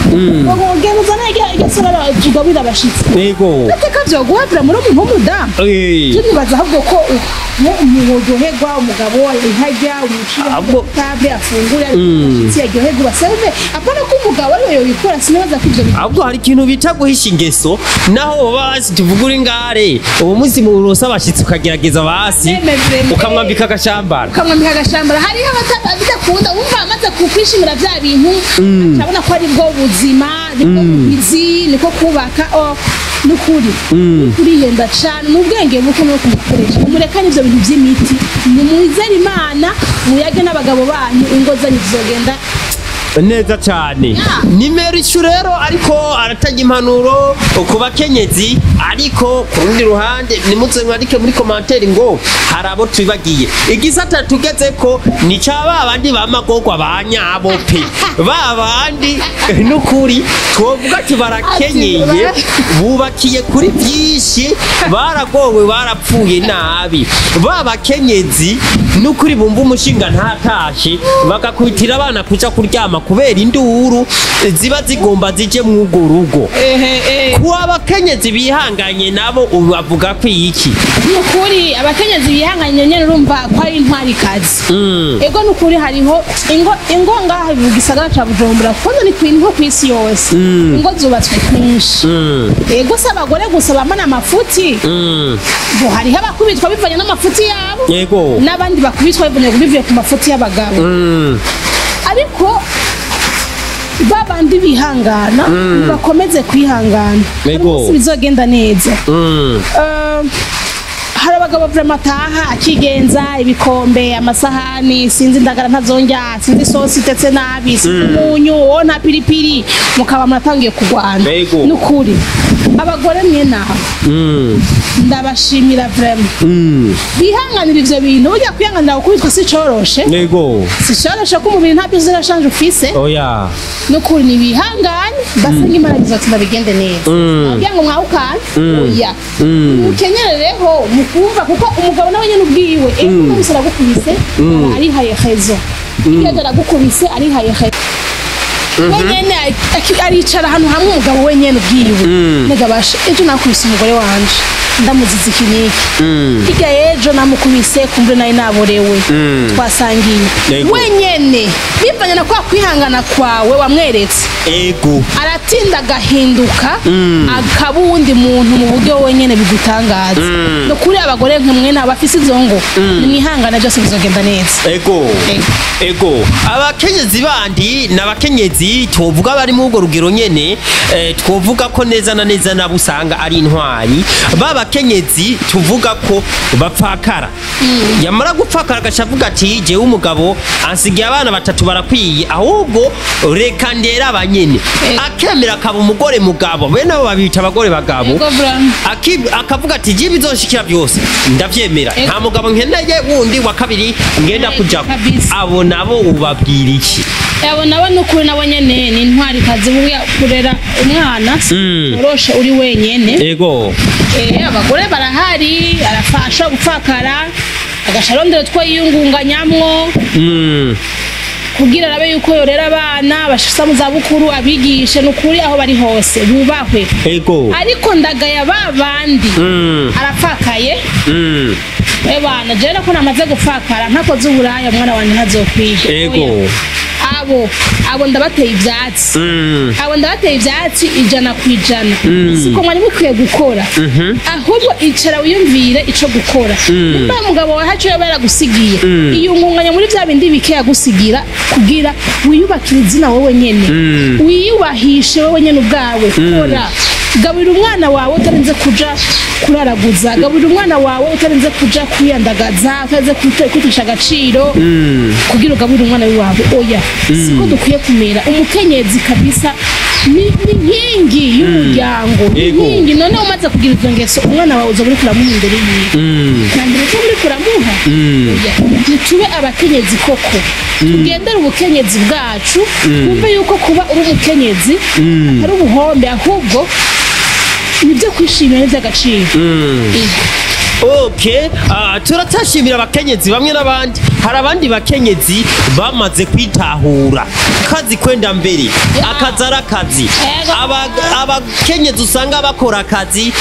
ngo ugenda uzane igisoro tugaburira abashitsi. Ateka vyoguhabira muri umuntu w'umudamu. Turibaza ahubwo ko mworyoherwa, umugabo ntajya umushira table afungure, abashitsi yaryoherwa, baseve, apana ko umugabo ariwe yobikora. Sinibaza ko ivyo Ahubwo hari ikintu bita guhisha ingeso, naho baba basi tuvuga uri ngare uwo munsi muronsa abashitsi, ukagerageza basi Meme vraiment. ukamwambika agashambara. Ukamwambika agashambara. Hariho abadakunda, wumva amaze kukwishimira vya bintu, acabona ko ari bwo buzima, nibwo buhizi, niko kubaka. O nukuri urihenda cane, n'ubwenge buke no kumukoresha. Umurekane ivyo bintu vy'imiti, nimwizere Imana, muyage n'abagabo banyu, ingo zanyu zizogenda neza cyane. Nimero ishu rero ariko aratanga impanuro ku bakenyezi, ariko ku rundi ruhande nimuze mwandike muri commentaire ngo hari abo twibagiye. Igisata tugeze ko ni ca ba bandi b'amagorwa ba nyabo pe, ba bandi n'ukuri twovuga ati barakenyeye, bubakiye kuri byinshi, baragowe, barapfuye nabi. Ba bakenyezi n'ukuri bumva umushinga ntatashe, bagakubitira abana kuja kuryama kubera induru ziba zigomba zije mw'urwo rugo. Kuba abakenyezi bihanganye nabo ubu bavuga ko iki? Nukuri abakenyezi bihanganye nyene, urumva ko ari intwarikazi. Ego, nukuri hariho ingo ngaha mu gisagara ca Bujumbura, kuko ni nko kw'isi yose ingo zubatswe kwinshi. Ego, si abagore gusa bamana amafuti. Bo hariho abakubitwa bivanye n'amafuti yabo, n'abandi bakubitwa bivanye bivuye ku mafuti y'abagabo. Ariko Babandi bihangana bakomeze kwihangana. Hari Ego. umunsi bizogenda neza. Hari abagabo vraiment ataha akigenza ibikombe, amasahani, sinzi indagara ntazongya, sinzi isosi itetse nabi, sinzi umunyu, wowe nta piripiri, mukaba muratangiye kurwana. Ego. Nukuri abagore mwe nawe ndabashimira vraiment bihanganira ivyo bintu. Burya kwihanganira gukubitwa si coroshe. Ego. Si coroshe ko umubiri nta byo uzirashanje ufise. Oya. Nukuri nibihangane, basenga Imana bizotuma bigende neza. Kugira ngo mwawukane, oya, mukenyerereho mukumva, kuko umugabo nawe nyene ubwiwe ejo umunsi aragukubise arihaye hezo, iyo aragukubise arihaye hezo wenyene, aricara ahantu hamwe umugabo wenyene ubwiwe: "Negabasha, ejo nakubise umugore wanje ndamuziza iki n'iki, hirya y'ejo namukubise kumbe nari naborewe twasangiye." Yego. Wenyene bivanye na kwa kwihangana kwawe wamweretse, Ego. aratinda agahinduka akaba uwundi muntu mu buryo wenyene bigutangaza. No kuri abagore nkamwe nabo bafise izo ngo, nimwihangane, byose bizogenda neza. Ego. Ego. Ego. Abakenyezi bandi n'abakenyezi twovuga bari muri urwo rugero nyene, twovuga ko neza na neza nabo usanga ari intwari. Ba bakenyezi tuvuga ko bapfakara, yamara gupfakara agaca avuga ati: "Jewe umugabo ansigiye abana batatu barakwiye, ahubwo reka ndere abanyene." Ego. Akemera akaba umugore mugabo, bene abo babita abagore bagabo. Ego, vraiment. Akavuga ati: "Jibi bizoshikira byose ndavyemera, Ego. nta mugabo nkeneye wundi wa kabiri ngenda Ego, kujako." kabisa. Abo nabo ubabwira iki? Abo nabo nukuri nabo nyene ni intwari kazi. Buriya kurera umwana woroshe uri wenyene. Ego. Abagore barahari, arafasha gupfakara agaca arondera utwo yiyungunganyamwo kugira arabe yuko yorera abana bashitsa mu zabukuru, abigishe. Nukuri aho bari hose bubahwe. Ego. Ariko ndagaya ba bandi arapfakaye: "Ebana, jewe ko namaze gupfakara, ntakoze uburaya umwana wanjye ntazokwiga." Ego. Oya. Abo ndabateye ivyatsi. Abo ndabateye ivyatsi 100%. Siko mwari mukwiye gukora, ahubwo icara wiyumvire ico gukora. Nimba umugabo wawe haco yaba yaragusigiye, iyungunganya muri vya bindi bike yagusigira kugira wiyubakire izina wowe nyene, wiyubahishe wowe nyene ubwawe. Kora, gaburira umwana wawe utarinze kuja kuraraguza, gaburira umwana wawe utarinze kuja kwiyandagaza, utarinze kwitesha agaciro kugira ugaburire umwana wawe. Oya, siko dukwiye kumera. Umukenyezi kabisa ni inkingi y'umuryango, ni Yego. inkingi. None umaze kugira izo ngeso, umwana wawe uzoba uriko uramuha imbere yiwe nta mbere uzoba uriko uramuha. Oya, ntitube abakenyezi koko, tugendere ubukenyezi bwacu, twumve yuko kuba uri umukenyezi atari ubuhombe, ahubwo nibyo kwishimira n'iby'agaciro. Yego. Okay, turatashimira abakenyezi bamwe n'abandi. Hari abandi bakenyezi bamaze kwitahura kazi kwenda mbere, akazi ari akazi. Ego. Abakenyezi usanga bakora akazi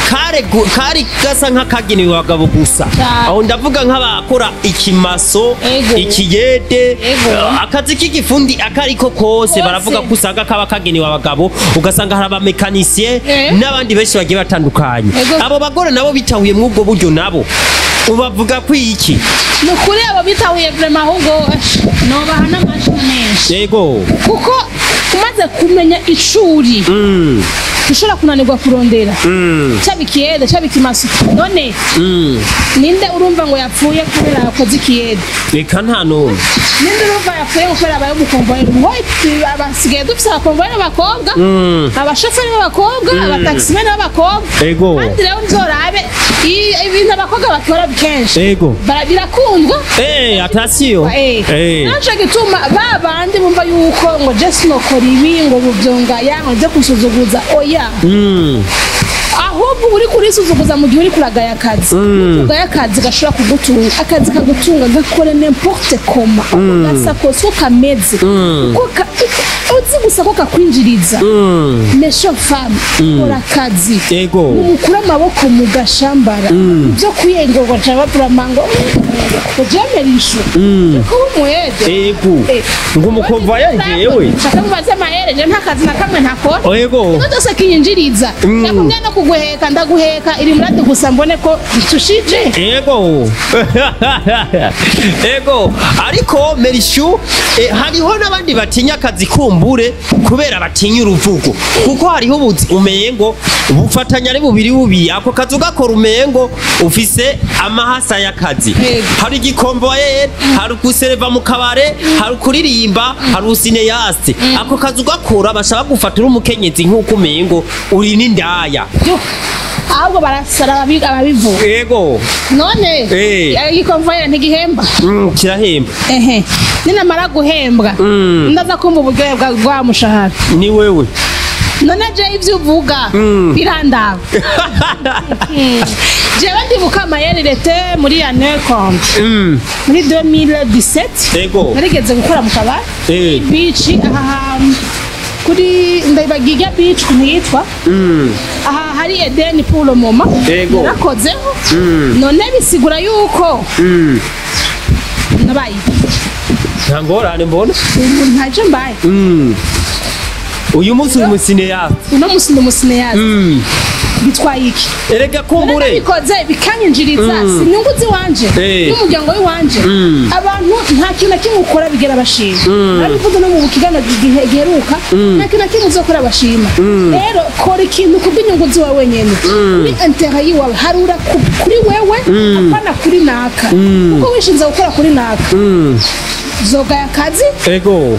kare kari gasa nk'akagenewe abagabo gusa. Cyane. Aho ndavuga nk'abakora ikimaso, Ego. ikiyede, Ego. akazi k'igifundi akariko kose, Kose. baravuga ko usanga kaba kagenewe abagabo, ugasanga hari abamekanisiye n'abandi benshi bagiye batandukanye. Ego. Abo bagore nabo bitahuye muri ubwo buryo, nabo ubavuga ko iki? Ni ukuri abo bitahuye vraiment, ahubwo nobaha n'amashyi menshi, Yego. kuko umaze kumenya icuri ushobora kunanirwa kurondera, cyaba ikiyede, cyaba ikimaso. None ninde urumva ngo yapfuye kubera yakoze ikiyede? Reka, nta n'umwe. Ninde urumva yapfuye ngo kubera abaye umukomboyeri? Basigaye dufise abakomboyeri b'abakobwa, abashoferi b'abakobwa, abataximen b'abakobwa. Ego. Kandi rero nzorabe ibintu abakobwa bakora kenshi Ego. birakundwa. Attention. Naco gituma ba bandi bumva yuko ngo je sinokora ibi, ngo buvyongaya, ngo nze kusuzuguza, oya. Ahubwo uri kurisuzuguza mu gihe uri kuragaya akazi. Ugaya akazi gashobora kugutunga, akazi kagutunga gakore n'importe comment, uko gasa kose, uko kameze, uko uzi gusa ko kakwinjiriza. Mesho femme, kora akazi. Ego. Nimukure amaboko mu gashambara ibyo kuyengorwa ca bavuga ngo jemera ishu kuba umuhede. Ego. Ngo umukomvayeri jewe. Shaka mubaze amahere, je nta kazi na kamwe ntakora. Ego. Ikintu cyose kinyinjiriza, nakubwiye no kugura. kuguheka, ndaguheka iri muradi gusa mbone ko ntushije. Ego. Ego, ariko Merishu, hariho n'abandi batinya akazi kumbure kubera batinya uruvugo, kuko hariho ubuzi umengo bufatanya ari bubiri bubiri, ako kazi ugakora umengo ufise amahasa y'akazi. Ego. Hari igikomboyeri, hari gusereva mu kabare, hari kuririmba, hari usineyaste. Ako kazi ugakora bashaka gufata uri umukenyezi nk'uko umengo uri n'indaya. Yo, ahubwo barasara ababivuga. Ego. None igikomvayeri ntigihemba? Kirahemba. Ehe, ninamara guhembwa ndaza kumva uburyohe bwa mushahara. Ni wewe. None je ivyo uvuga birandaba. Jewe ndibuka amayeri muri année compte muri 2017. Ego. Narigeze gukora mu kabari beach aha hantu kuri ndayibagiye beach ukuntu yitwa, aha hari Eden pour le moment. Ego. Narakozeho. None bisigura yuko nabaye Nta ngorane mbona. Ubu ntacyo mbaye. Uyu munsi uri umusineyaste. Uno musi ndi umusineyaste. Bitwaye iki? Erega kumbure. Nabikoze bikanyinjiriza, si inyungu z'iwanje n'umuryango w'iwanje. Abantu nta kintu na kimwe ukora bigera bashima. Narabivuze no mu kiganiro giheruka, nta kintu na kimwe uzokora bashima. Rero kora ikintu kubw'inyungu ziwawe wenyene, kuri intérêt yiwawe, harura kuri wewe, apana kuri naka, kuko wishinze gukora kuri naka zogaya akazi. Ego.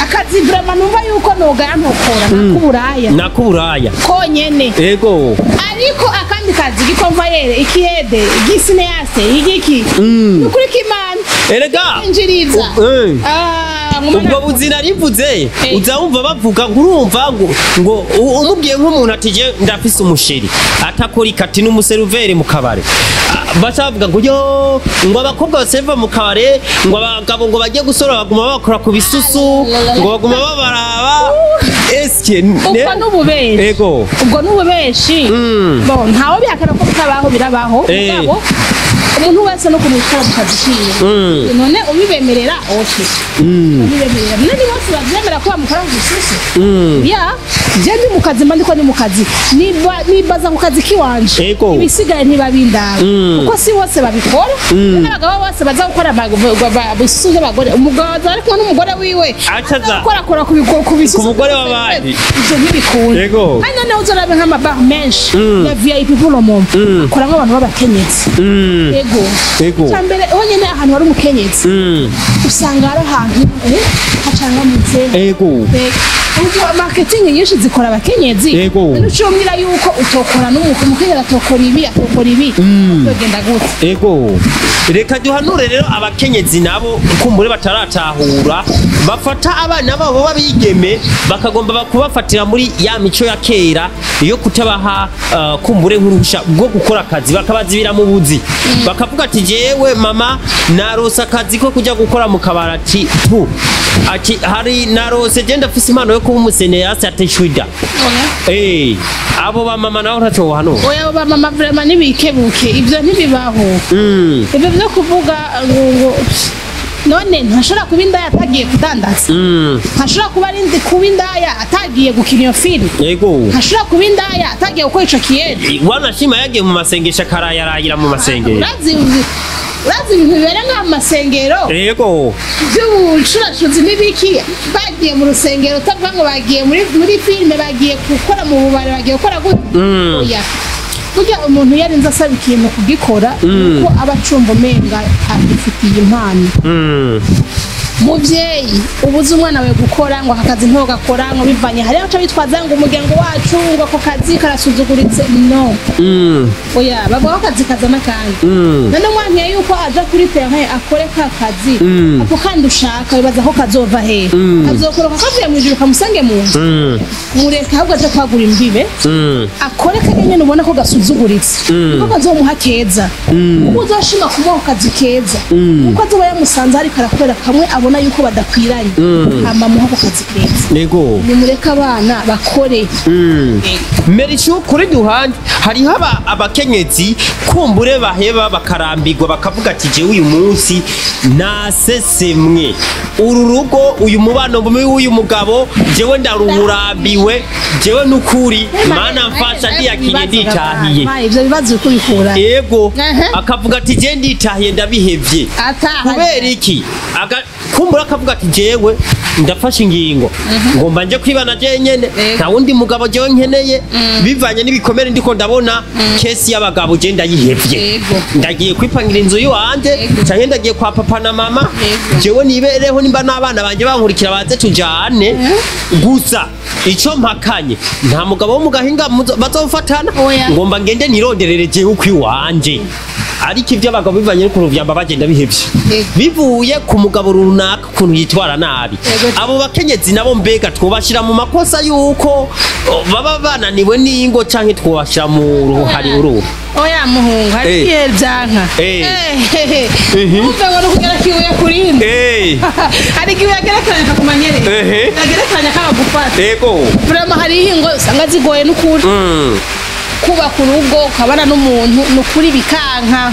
Akazi vraiment numva yuko nogaya ntokora nakuburaya. Nakuburaya. Konyene. Ego. Ariko akandi kazi, gikomvayere, ikihede, igisineyaste, igiki, nukuri k'Imana Erega. injiriza. Ah, nguma Ubwo buzina rivuze uza wumva bavuga ngo urumva ngo umubwiye nk'umuntu ati je ndafise umusheri atakora ikati n'umuseruveri mu kabare. Ah, baca bavuga ngo yo, ngo abakobwa baserva mu kabare, ngo abagabo ngo bagiye gusora baguma bakora ku bisusu, ngo baguma babaraba eske Ubwo n'ububeshi. Ego. Ubwo n'ububeshi. Bon, ntawe bihakana ko bitabaho, birabaho. Mugabo umuntu wese no kumwitwara mu kazi kiwe. None ubibemerera, okay, ubibemerera. None ni bose bavyemera ko bamukora ku bisusu? Ya je ndi mu kazi, mba ndiko ndi mu kazi, nibaza ku kazi kiwanje. Ego. Ibisigaye ntibabindaba, kuko si bose babikora. N'abagabo bose baza gukora bisusu by'abagore, umugabo aza ari kumwe n'umugore wiwe Acaza gukorakora ku bisusu ku mugore w'abandi. Ivyo ntibikunda. Ego. Kandi noneho uzorabe nk'amabar menshi ya VIP pour le moment akoramwo abantu b'abakenyezi. Ego. Ego. Icambere honyene ahantu hari umukenyezi usanga ari ahantu hacangamutse. Ego. Ubwo marketing nyinshi zikora abakenyezi. Ego. Ntucumbwira yuko utokora n'umukenyezi atokora ibi, atokora ibi, bizogenda gute? Ego. Reka duhanure rero abakenyezi nabo kumbure bataratahura, bafata abana babo babigeme bakagomba kubafatira muri ya mico ya kera yo kutabaha kumbure nk'uruhusha rwo gukora akazi, bakabazibira mu buzi, bakavuga ati jewe mama narose akazi ko kujya gukora mu kabarati tu, ati hari narose je ndafise impano yo kuba umuseneyasi, ati shwida. Abo ba mama nabo ntaco bohanura. Oya, ba mama vraiment ntibikebuke, ivyo ntibibaho. Ivyo vyo kuvuga ngo none ntashobora kuba indaya atagiye kudandaza, ntashobora kuba ari kuba indaya atagiye gukina iyo filime, ntashobora kuba indaya atagiye gukora ico kiyeri. Wanashima yagiye mu masengesho akarayarayira mu masengero. Urazi ibintu bibera nk'aha mu masengero by'ubucuracuzi n'ibiki, bagiye mu rusengero utavuga ngo bagiye muri filime, bagiye gukora mu bubari, bagiye gukora gute. Oya, burya umuntu iyo arinze asaba ikintu kugikora, nuko aba acumva umenga agifitiye impano. Muvyeyi ubuze umwana wawe gukora ngo aka kazi ntogakora, ngo bivanye hariho aca bitwaza ngo umuryango wacu ngo ako kazi karasuzuguritse, no. Oya, bavuga ko akazi kazana kandi. None mwankiye yuko aja kuri terrain akore ka kazi, ako kandi ushaka, wibaza ko kazova hehe? Kazokoroka kavuye mw'ijuru kamusange mu nzu? Mureka ahubwo aje kwagura imbibe, akore kajya nyene ubona ko gasuzuguritse, niko kazomuha keza, kuko uzoshima kumuha ako kazi keza, kuko azoba yamusanze ariko arakorera kamwe abona. mubona yuko badakwiranye, hama muha ako kazi keza. Nimureke abana bakore. Merishu, kuri duhande hariho abakenyezi kumbure baheba bakarambirwa, bakavuga ati jewe uyu munsi nasesemwe, uru rugo, uyu mubano mubi w'uyu mugabo, jewe ndarurambiwe, jewe nukuri Mana mfasha, ndiyakiriye, nditahiye. Ivyo bibazo uko bikura. Ego, akavuga ati je nditahiye, ndabihevye. Ataha. Kubera iki? Kumbura akavuga ati jewe ndafashe ingingo, ngomba nje kwibana je nyene, nta wundi mugabo jewe nkeneye, bivanye n'ibikomere ndiko ndabona, case y'abagabo je ndayihevye, ndagiye kwipangira inzu yiwanje, canke ndagiye kwa papa na mama, jewe nibereho, nimba n'abana banje bankurikira baze tujane. Gusa ico mpakanye, nta mugabo wo mu gahinga bazofatana, Oya. ngomba ngende nironderere jewe ukwiwanje. Ariko ivyo abagabo bivanye n'ukuntu vyamba bagenda bihevye, bivuye ku mugabo runaka ukuntu yitwara nabi, abo bakenyezi nabo mbega twobashira mu makosa yuko baba bananiwe n'ingo, canke twobashira mu ruhari uruhu? Oya muhungu, hari igihe byanka. Umve ngo nukugera kibuye kurindi. Hari igihe uyagerekeranya akakumanyerera, uyagerekeranya akabagufata. Vraiment, hariho ingo usanga zigoye n'ukuri. Kubaka urugo ukabana n'umuntu ni ukuri bikanka,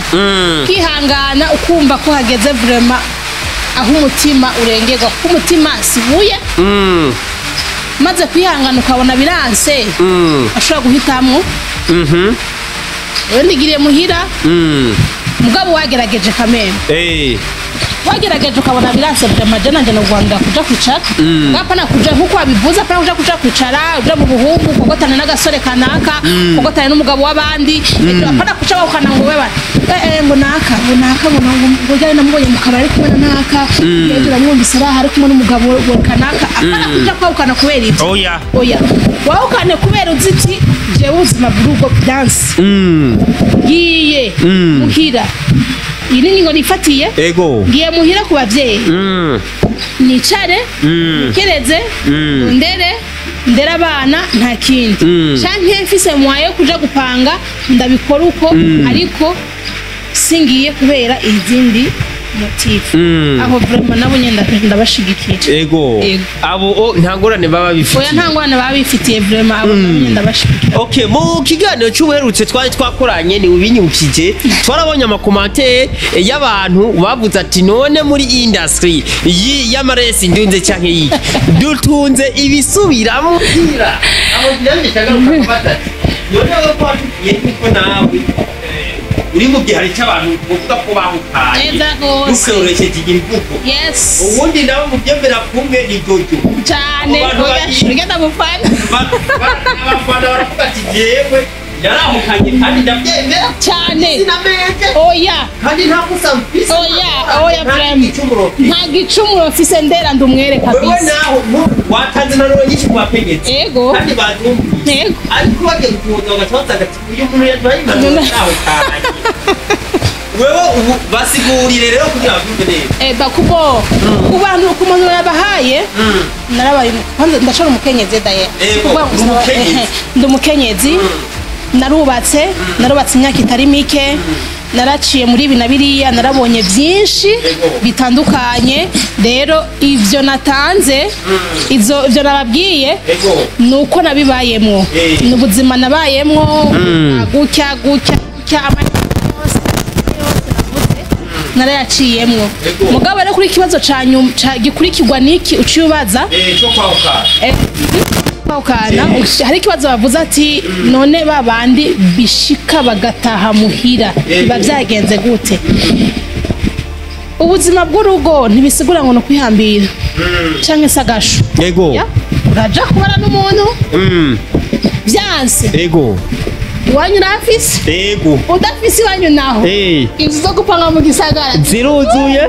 ukihangana, ukumva ko hageze vraiment aho umutima urengerwa, kuko umutima sibuye. Maze kwihangana ukabona biranse, ashobora guhitamwo rero ndigiriye muhira. Mugabo wagerageje kameme, wagerageje ukabona biranse, vraiment je nanje nogwanga kuja kwicara ngapana kuja nkuko wabivuze, apana kuja kwicara uja mu buhungu kugotana n'agasore kanaka, kugotana n'umugabo w'abandi ejo, apana kuca bawukana ngo beba ngo naka, ngo naka, ngo ngo ryari namubonye mu kabari ari kumwe na naka, ejo namwumvise araha ari kumwe n'umugabo wa kanaka. Apana kuja kwawukana kubera ivyo. Oya. Oya, wawukane kubera uzi uti jewe ubuzima bw'urugo byanse, ngiye muhira, iyi ni ingingo nifatiye, ngiye muhira ku bavyeyi, nicare, nkereze, ndere ndere abana, nta kindi, canke mfise mwayo kuja gupanga ndabikora uko, ariko singiye kubera izindi motif. Aho vraiment nabo nyene ndabashigikira. Ego. Abo nta ngorane baba Oya, bifitiye. nta ngorane baba bifitiye, vraiment abo nabo nyene ndabashigikira. Okay, mu kiganiro cy'ubuherutse twari twakoranye ni ubinyibukije, twarabonye ama commentaires y'abantu bavuze ati none muri industry y'amaresi ndunze canke yiki dutunze ibisubiramo hira aho nanjye cyagaruka kubaza ati none wowe ko watubwiye yuko nawe uri mu gihe hari cy'abantu bavuga ko bahukanye Neza gose. dukoresheje imvugo, ubundi nawe mu byemera kumwe ni jojo Cyane. Abo bantu Oya, ugenda mufana. Abafana baravuga ati jewe yarahukanye kandi ndabyemera, Cyane. sinamenye, Oya. kandi nta gusa mfise. Oya, oya, nta vraiment. gicumuro mfise. Nta gicumuro mfise, ndera ndumwere Wewe kabisa. naho watanze impanuro nyinshi ku bakenyezi, kandi bazumvise, ariko bagiye gutuza bagaca basanga ati uyu muntu yaduhaye impanuro yarahukanye. Wewe ubu basigurire rero kugira babyumve neza. Bakubo ku bantu, ku muntu nabahaye, narabaye kwanza ndashobora umukenyezi daye. Ego, Kuvuga ngo umukenyezi. Ndi umukenyezi, narubatse imyaka itari mike, naraciye muri ibi na biriya, narabonye byinshi bitandukanye. Rero ivyo natanze, ivyo nababwiye, ni uko nabibayemwo, ni ubuzima nabayemwo gutya gutya gutya, amahirwe yose yose navuze narayaciyemwo. Mugabo rero kuri ikibazo ca nyuma gikurikirwa niki uciye ubaza, Cyo kwahukana. Kwahukana, hari ikibazo bavuze ati none ba bandi bishika bagataha muhira biba byagenze gute? Ubuzima bw'urugo ntibisigura ngo ni ukwihambira canke se agasho. Ya, uraja kubara n'umuntu byanse, iwanyu urafise, udafise iwanyu naho, inzu zo gupanga mu gisagara ziruzuye.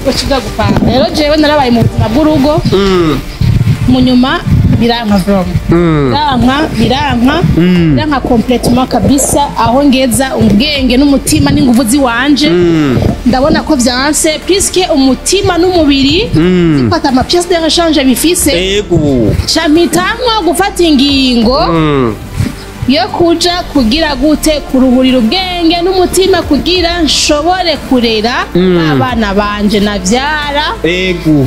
Uca uja gupanga. Rero jewe narabaye mu buzima bw'urugo, mu nyuma biranka vraiment, biranka complètement kabisa. Aho ngeza ubwenge n'umutima n'inguvu ziwanje, ndabona ko vyanse, puisque umutima n'umubiri zifata ama pièces de rechange bifise, ca mpitamwo gufata ingingo. Yo kuja kugira gute? Kuruhurira ubwenge n'umutima kugira nshobore kurera abana banje navyara.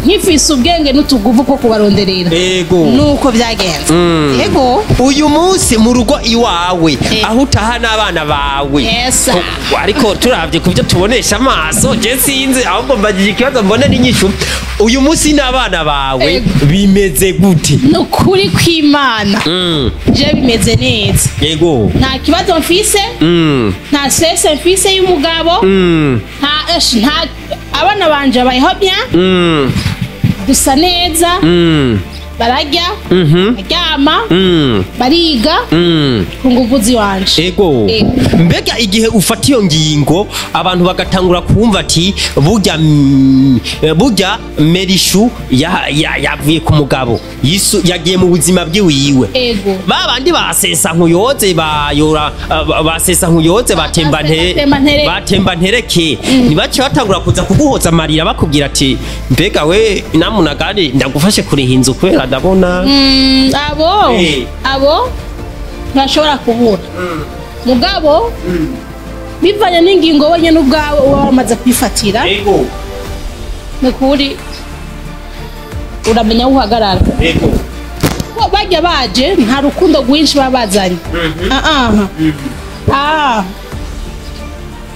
Nkifise ubwenge n'utuguvu ko kubaronderera. Nuko byagenze. Ego. Uyu munsi mu rugo iwawe, aho utaha n'abana bawe, Yes. Ariko turavye ku byo tubonesha amaso, je sinzi, ahubwo mbagije ikibazo mbone n'inyishu. Uyu munsi n'abana bawe bimeze gute? Nukuri kw'Imana, je bimeze neza. Nta kibazo mfise, nta stress mfise y'umugabo, nta esh, nta abana banje babayeho bien, dusa neza, bararya, baryama, bariga ku nguvu ziwanje. Ego. Mbega igihe ufata iyo ngingo, abantu bagatangura kumva ati burya burya Merishu yavuye ku mugabo, yagiye mu buzima bwiwiwe, ba bandi basesa nkuyoze, bayora, basesa nkuyoze, batemba nte Batemba ntereke. Batemba ntereke, ntibace batangura kuza kuguhoza amarira bakubwira ati mbega we namunagari ndagufashe kuriha inzu kubera ndabona Abo abo ntibashobora kubura mugabo, bivanye n'ingingo wenyine ubwawe uba wamaze kwifatira. Ni kuri uramenya aho uhagarara. Ko bajya baje nta rukundo rwinshi baba bazanye. Ah, ah. Ah.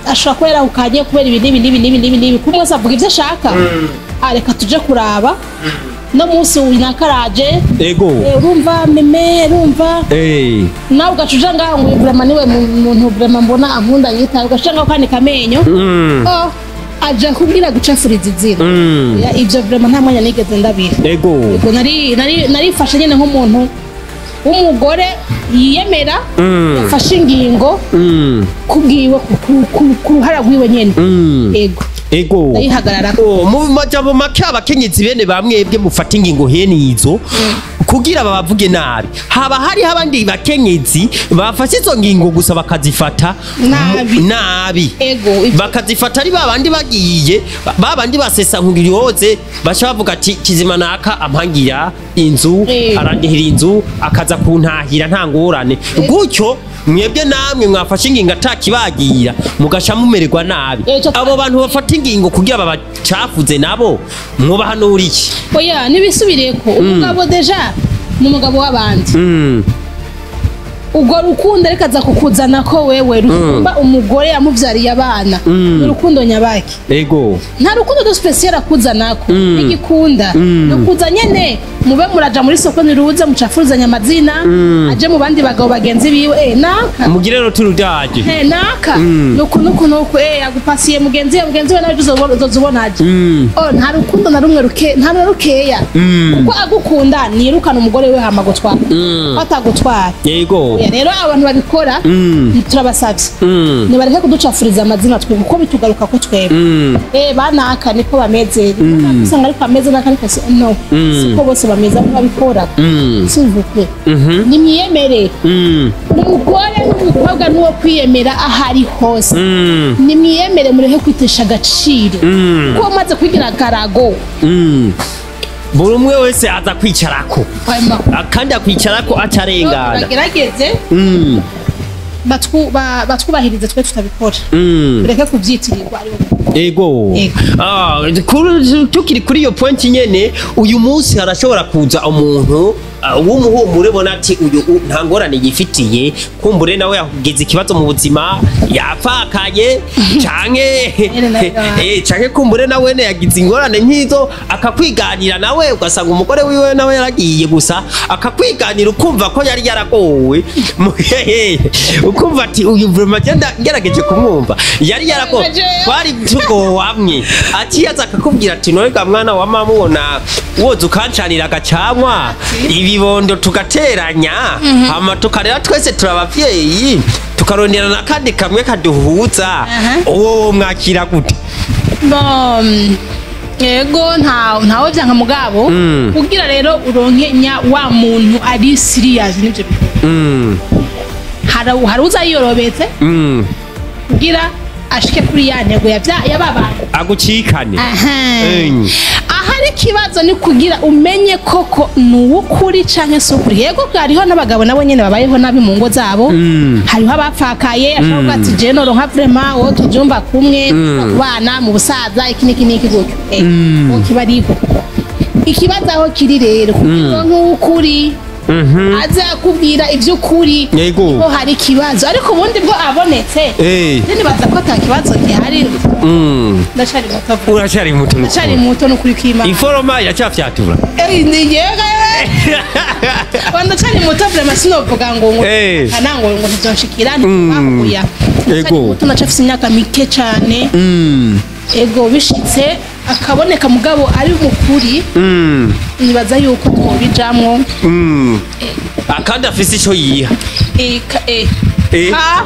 Ashobora kuba yarahukanye kubera ibi n'ibi n'ibi n'ibi n'ibi n'ibi, kuko umwe wese avuga ibyo ashaka. Ah, reka tuje kuraba no munsi uyu nakaraje. Urumva meme, urumva nawe ugaca uja ngaho ngo uyu vraiment niwe muntu vraiment mbona ankunda yitaye, ugaca uja ngaho ukanika amenyo. Oh, aja kubwira gucafuriza izina. Ya, ivyo vraiment nta mwanya nigeze ndabira. Ubwo narifashe nyine nk'umuntu w'umugore yiyemera, yafashe ingingo kubwiwe, ku ruhara rwiwe nyene. Ego. Ndayihagarara. Oh, mu majambo make, abakenyezi bene bamwebwe mufata ingingo hene izo kugira babavuge nabi, haba hariho abandi bakenyezi bafashe izo ngingo gusa bakazifata Nabi. Nabi. Ego, Bakazifata ari babandi bagiye, babandi basesa nkuriyoze, baca bavuga ati kizima naka ampangira inzu, arandihira inzu, akaza kuntahira nta ngorane. Gutyo mwebwe namwe mwafashe ingingo atakibagira, mugasha mumererwa nabi. Abo bantu bafata ingingo kugira babacafuze nabo mwubahanura iki? Oya, nibisubireko. Umugabo déjà ni umugabo w'abandi. Ubwo rukundo ariko aza kukuzana ko wewe rusumba umugore yamuvyariye abana, ni urukundo nyabaki? Nta rukundo de spécial akuzanako n'igikunda, nukuza nyene mube muraja muri soko, niruze mucafurizanya amazina, aje mu bandi bagabo bagenzi biwe, naka Mugire rero turudaje. He naka nuku nuku nuku, agupasiye mugenzi we, mugenzi we nawe uzobona aje. Oh, nta rukundo na rumwe ruke, nta na rukeya, kuko agukunda nirukana umugore we hama gutwara ko atagutwara. Oya, rero abantu babikora, turabasabye, nibareke kuducafuriza amazina twe, kuko bitugaruka ko twebwe, banaka niko bameze, usanga ariko ameze naka, ariko no siko bose bameze aho babikora. S'il vous plaît, nimwiyemere. Umugore n'umukobwa n'uwo kwiyemera aho ari hose. Nimwiyemere, mureke kwitesha agaciro, kuko umaze kwigira akarago. Buri umwe wese aza kwicarako. Kandi akwicarako acarengana. Bagerageze batwubahirize, twe tutabikora, tureke kubyitirirwa aribo. Ego. Ah, tukiri kuri iyo point nyene, uyu munsi harashobora kuza umuntu w'umuhumure, bona ati uyu nta ngorane yifitiye, kumbure nawe yagize ikibazo mu buzima, yapfakaye canke Nyene nawe canke kumbure nawe ne yagize ingorane nk'izo, akakwiganira nawe, ugasanga umugore wiwe nawe yaragiye, gusa akakwiganira ukumva ko yari yaragowe. Ukumva ati uyu vraiment ngerageje kumwumva yari yaragowe, twari tugowamwe. Ati yaza akakubwira ati none ga mwana wa mama, ubona woza ukancanira agacamwa, ibibondo tugateranya, hama tukarera, twese turabavyeyi, tukarondera n'akandi kamwe kaduhuza. Uwo mwakira gute? Bon, ego, ntawe vyanka, mugabo kugira rero uronke nya wa muntu ari serious n'ivyo bintu, hari uza yiyorobetse kugira Ashike kuri ya ntego yababana. Agucikane. Aha. Mm. Ahari ikibazo ni kugira umenye koko ni uw'ukuri canke si ukuri. Yego, hariho n'abagabo nabo nyene babayeho nabi mu ngo zabo. Hariho abapfakaye, ashobora kuvuga ati: "Je noronka vraiment wowe tuvyumva kumwe, kubana mu busaza, iki n'iki n'iki gutyo." Kiba ariko ikibazo aho kiri rero, kugira nk'uw'ukuri aze akubwira ivy'ukuri, Yego. ko hari ikibazo. Ariko ubundi bwo abonetse, je nibaza ko ata kibazo gihari. Ndacari muto vuba. Uracari muto. Ndacari muto n'ukuri kw'Imana. Iforoma iracyafyatura. Ni yega, ndacari muto vraiment, sinovuga ngo kana ngo ntivyonshikira, ntibahuya. Ndacari muto, ndacafise imyaka mike cane. Ego, bishitse akaboneka mugabo ari mukuri, nibaza yuko twobijamwo. Akandi afise ico yiha. Ha,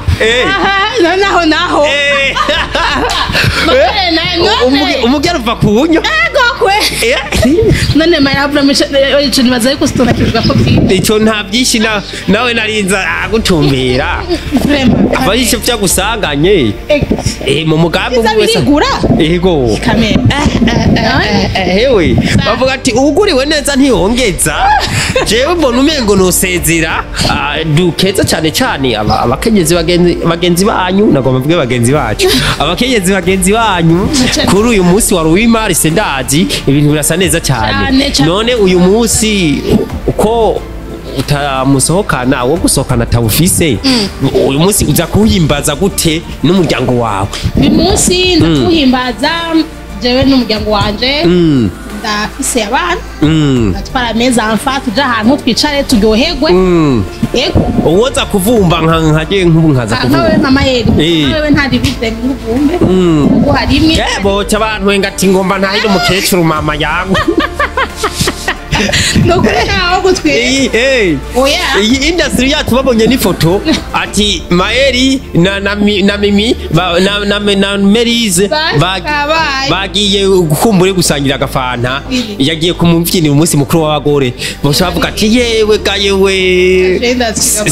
aha, naho naho. None none. Umugera uva ku bunyo. Ego kwe. None mayabura ico nibaza yuko sitonakirwa ko byinshi. Ico nta byinshi nawe narinza agutumbera. Vraiment. Aba ari ico vyagusanganye. Mu mugambi Biza umwe wese- birigura. Ego. Kamera. Hewe, bavuga ati uguriwe neza ntiyongeza. Jewe mbona umengo nosezera. Dukeza cyane cyane abakenyezi bagenzi banyu, nagomba mvuge bagenzi bacu, abakenyezi bagenzi banyu, kuri uyu munsi wa Ruwimari sendazi ibintu birasa neza cyane. Cane, cane. None uyu munsi uko utamusohokana, wo gusohokana atawufise, uyu munsi uza kuwuhimbaza gute n'umuryango wawe? Uyu munsi ndakuhimbaza jewe n'umuryango wanje. Ndafise abana, ndatwara ameza amfa, tuja ahantu twicare turyoherwe. Yego. Uwoza kuvumba nka nkaje nk'ubu nkaza Nkawe kuvumba. mama yego. Nkawewe nta ribize nk'uvumbe kuko hari imwe. Boca abantu wenga ati ngomba ntahire umukecuru mama yangu. Ni ukuri ntaho gutwira. Iyi Oya. iyi industry yacu babonye n'ifoto ati Maeri na Mimi na Merize Babaye. bagiye gukumbure gusangira agafanta, yagiye kumubyinira umunsi mukuru w'abagore, bose bavuga ati yewe ga yewe.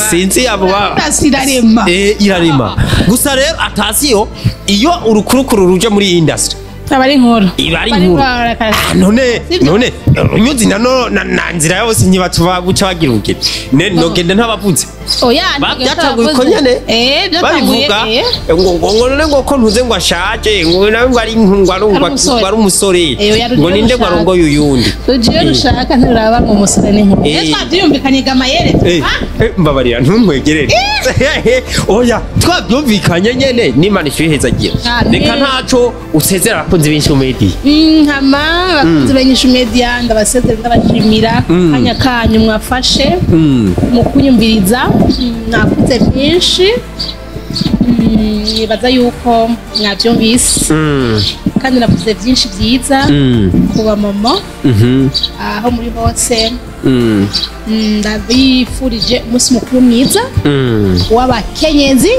Sinzi abo ba Industry irarema. Irarema gusa rero atasiyo iyo urukurukuru ruje muri industry Aba ari inkuru. Iba ari inkuru. None Sibyo? none unyuzi na no na nzira yose ntibatuba buca bagira ubugeni ne nogenda ntabavuze. Oya. Byatanguye uko nyene. Byatanguye. Babivuga ngo none ngo ko ntuze ngo ashaje, ngo nawe ngo ari ngo ari Ari umusore. ngo ari umusore. Oya, ngo ninde ngo rushaka. arongoye uyundi. Rugiye rushaka ntiruraba ngo umusore n'inkuru. Twabyumvikanye gamayere. Mbabarira ntunkwegerere. Oya, twabyumvikanye nyene n'Imana ishuhezagira. Amen. Reka ntaco usezera abakunzi b'Inyishu Media. Nkama abakunzi b'Inyishu Media, ndabasezera, ndabashimira kanya kanyu mwafashe mu kunyumviriza. Mwavuze byinshi. Nibaza yuko mwabyumvise kandi navuze byinshi byiza ku bamama aho muri hose. Ndabifurije umunsi mukuru mwiza w'abakenyezi,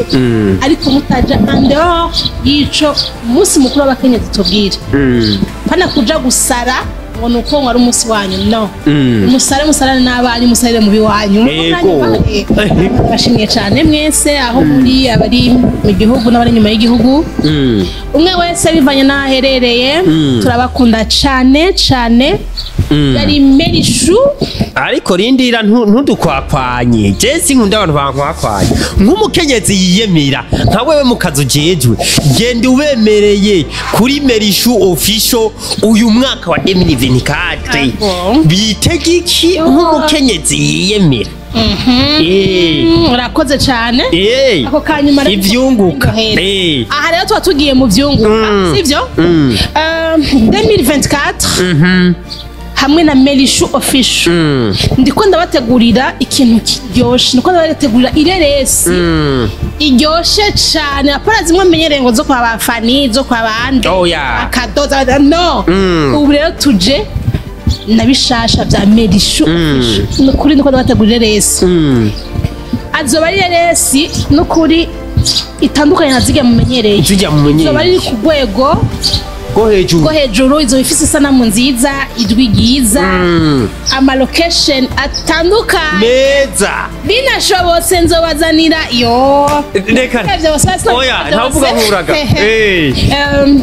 ariko mutaja en dehors y'ico umunsi mukuru w'abakenyezi tubwira. Pana kuja gusara ngo ni uko ngo ari umunsi wanyu, no. Musare, musarane n'abanyu, musarire mu biwanyu. Yego. Ndabashimiye cyane mwese aho muri, abari mu gihugu n'abari inyuma y'igihugu, umwe wese bivanye n'aho aherereye. Turabakunda cyane cyane. Yari Merishu. Ariko rindira, ntudukwakwanye. Je sinkunda abantu bankwakwanye. Nk'umukenyezi yiyemera nka wewe mu kazi ujejwe, genda ubemereye kuri Merishu Official uyu mwaka wa 2024. Ego. Bitega iki nk'umukenyezi yiyemera? Urakoze cyane. Ako kanyuma rero Ivyunguka. Aha rero tuba tugiye mu vyunguka, sivyo? 2024 hamwe na Merishu Official, ndiko ndabategurira ikintu kiryoshe, ndiko ndabategurira ireresi iryoshe cane, apara zimwe menyereye ngo zo kwa bafani, zo kwa bande, Oh, yeah. akadoza, no. Ubu rero tuje na bishasha vya Merishu Official. Nukuri ndiko ndabategurira ireresi, azoba ari ireresi nukuri itandukanye na zirya mumenyereye. Zirya Izoba mumenyereye. riri ku rwego Go hejuru. rwo hejuru. Izoba ifise isanamu nziza, ijwi ryiza, ama location atandukanye meza. Binashobotse nzobazanira yo. Reka. Oya, ntavuga nkuraga.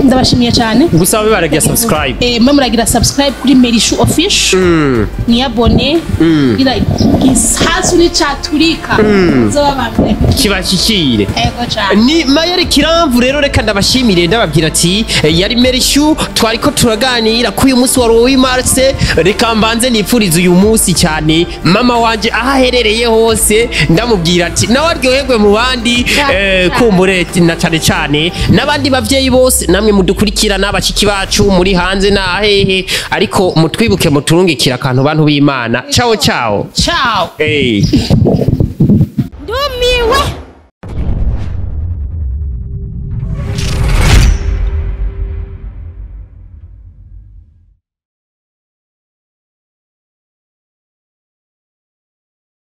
Ndabashimiye cyane. Gusa babe baragira subscribe. Mwe muragira subscribe kuri Merishu Official, niyabone kugira igisasu nicaturika nzoba bambere. Kibashikire. Ego cyane. Ni Mayeri Kiramvu rero, reka ndabashimire, ndababwira ati yari Merishu, twariko turaganira ko uyu munsi wari uw'imarse. Reka mbanze nipfurize uyu munsi cyane mama wanje aho aherereye hose, ndamubwira ati nawe aryoherwe mu bandi. Kumbure na cyane cyane n'abandi bavyeyi bose namwe mudukurikirana, bashiki bacu muri hanze na hehe, ariko mutwibuke muturungikira akantu, bantu b'Imana. Ciao ciao. Ciao. Hey.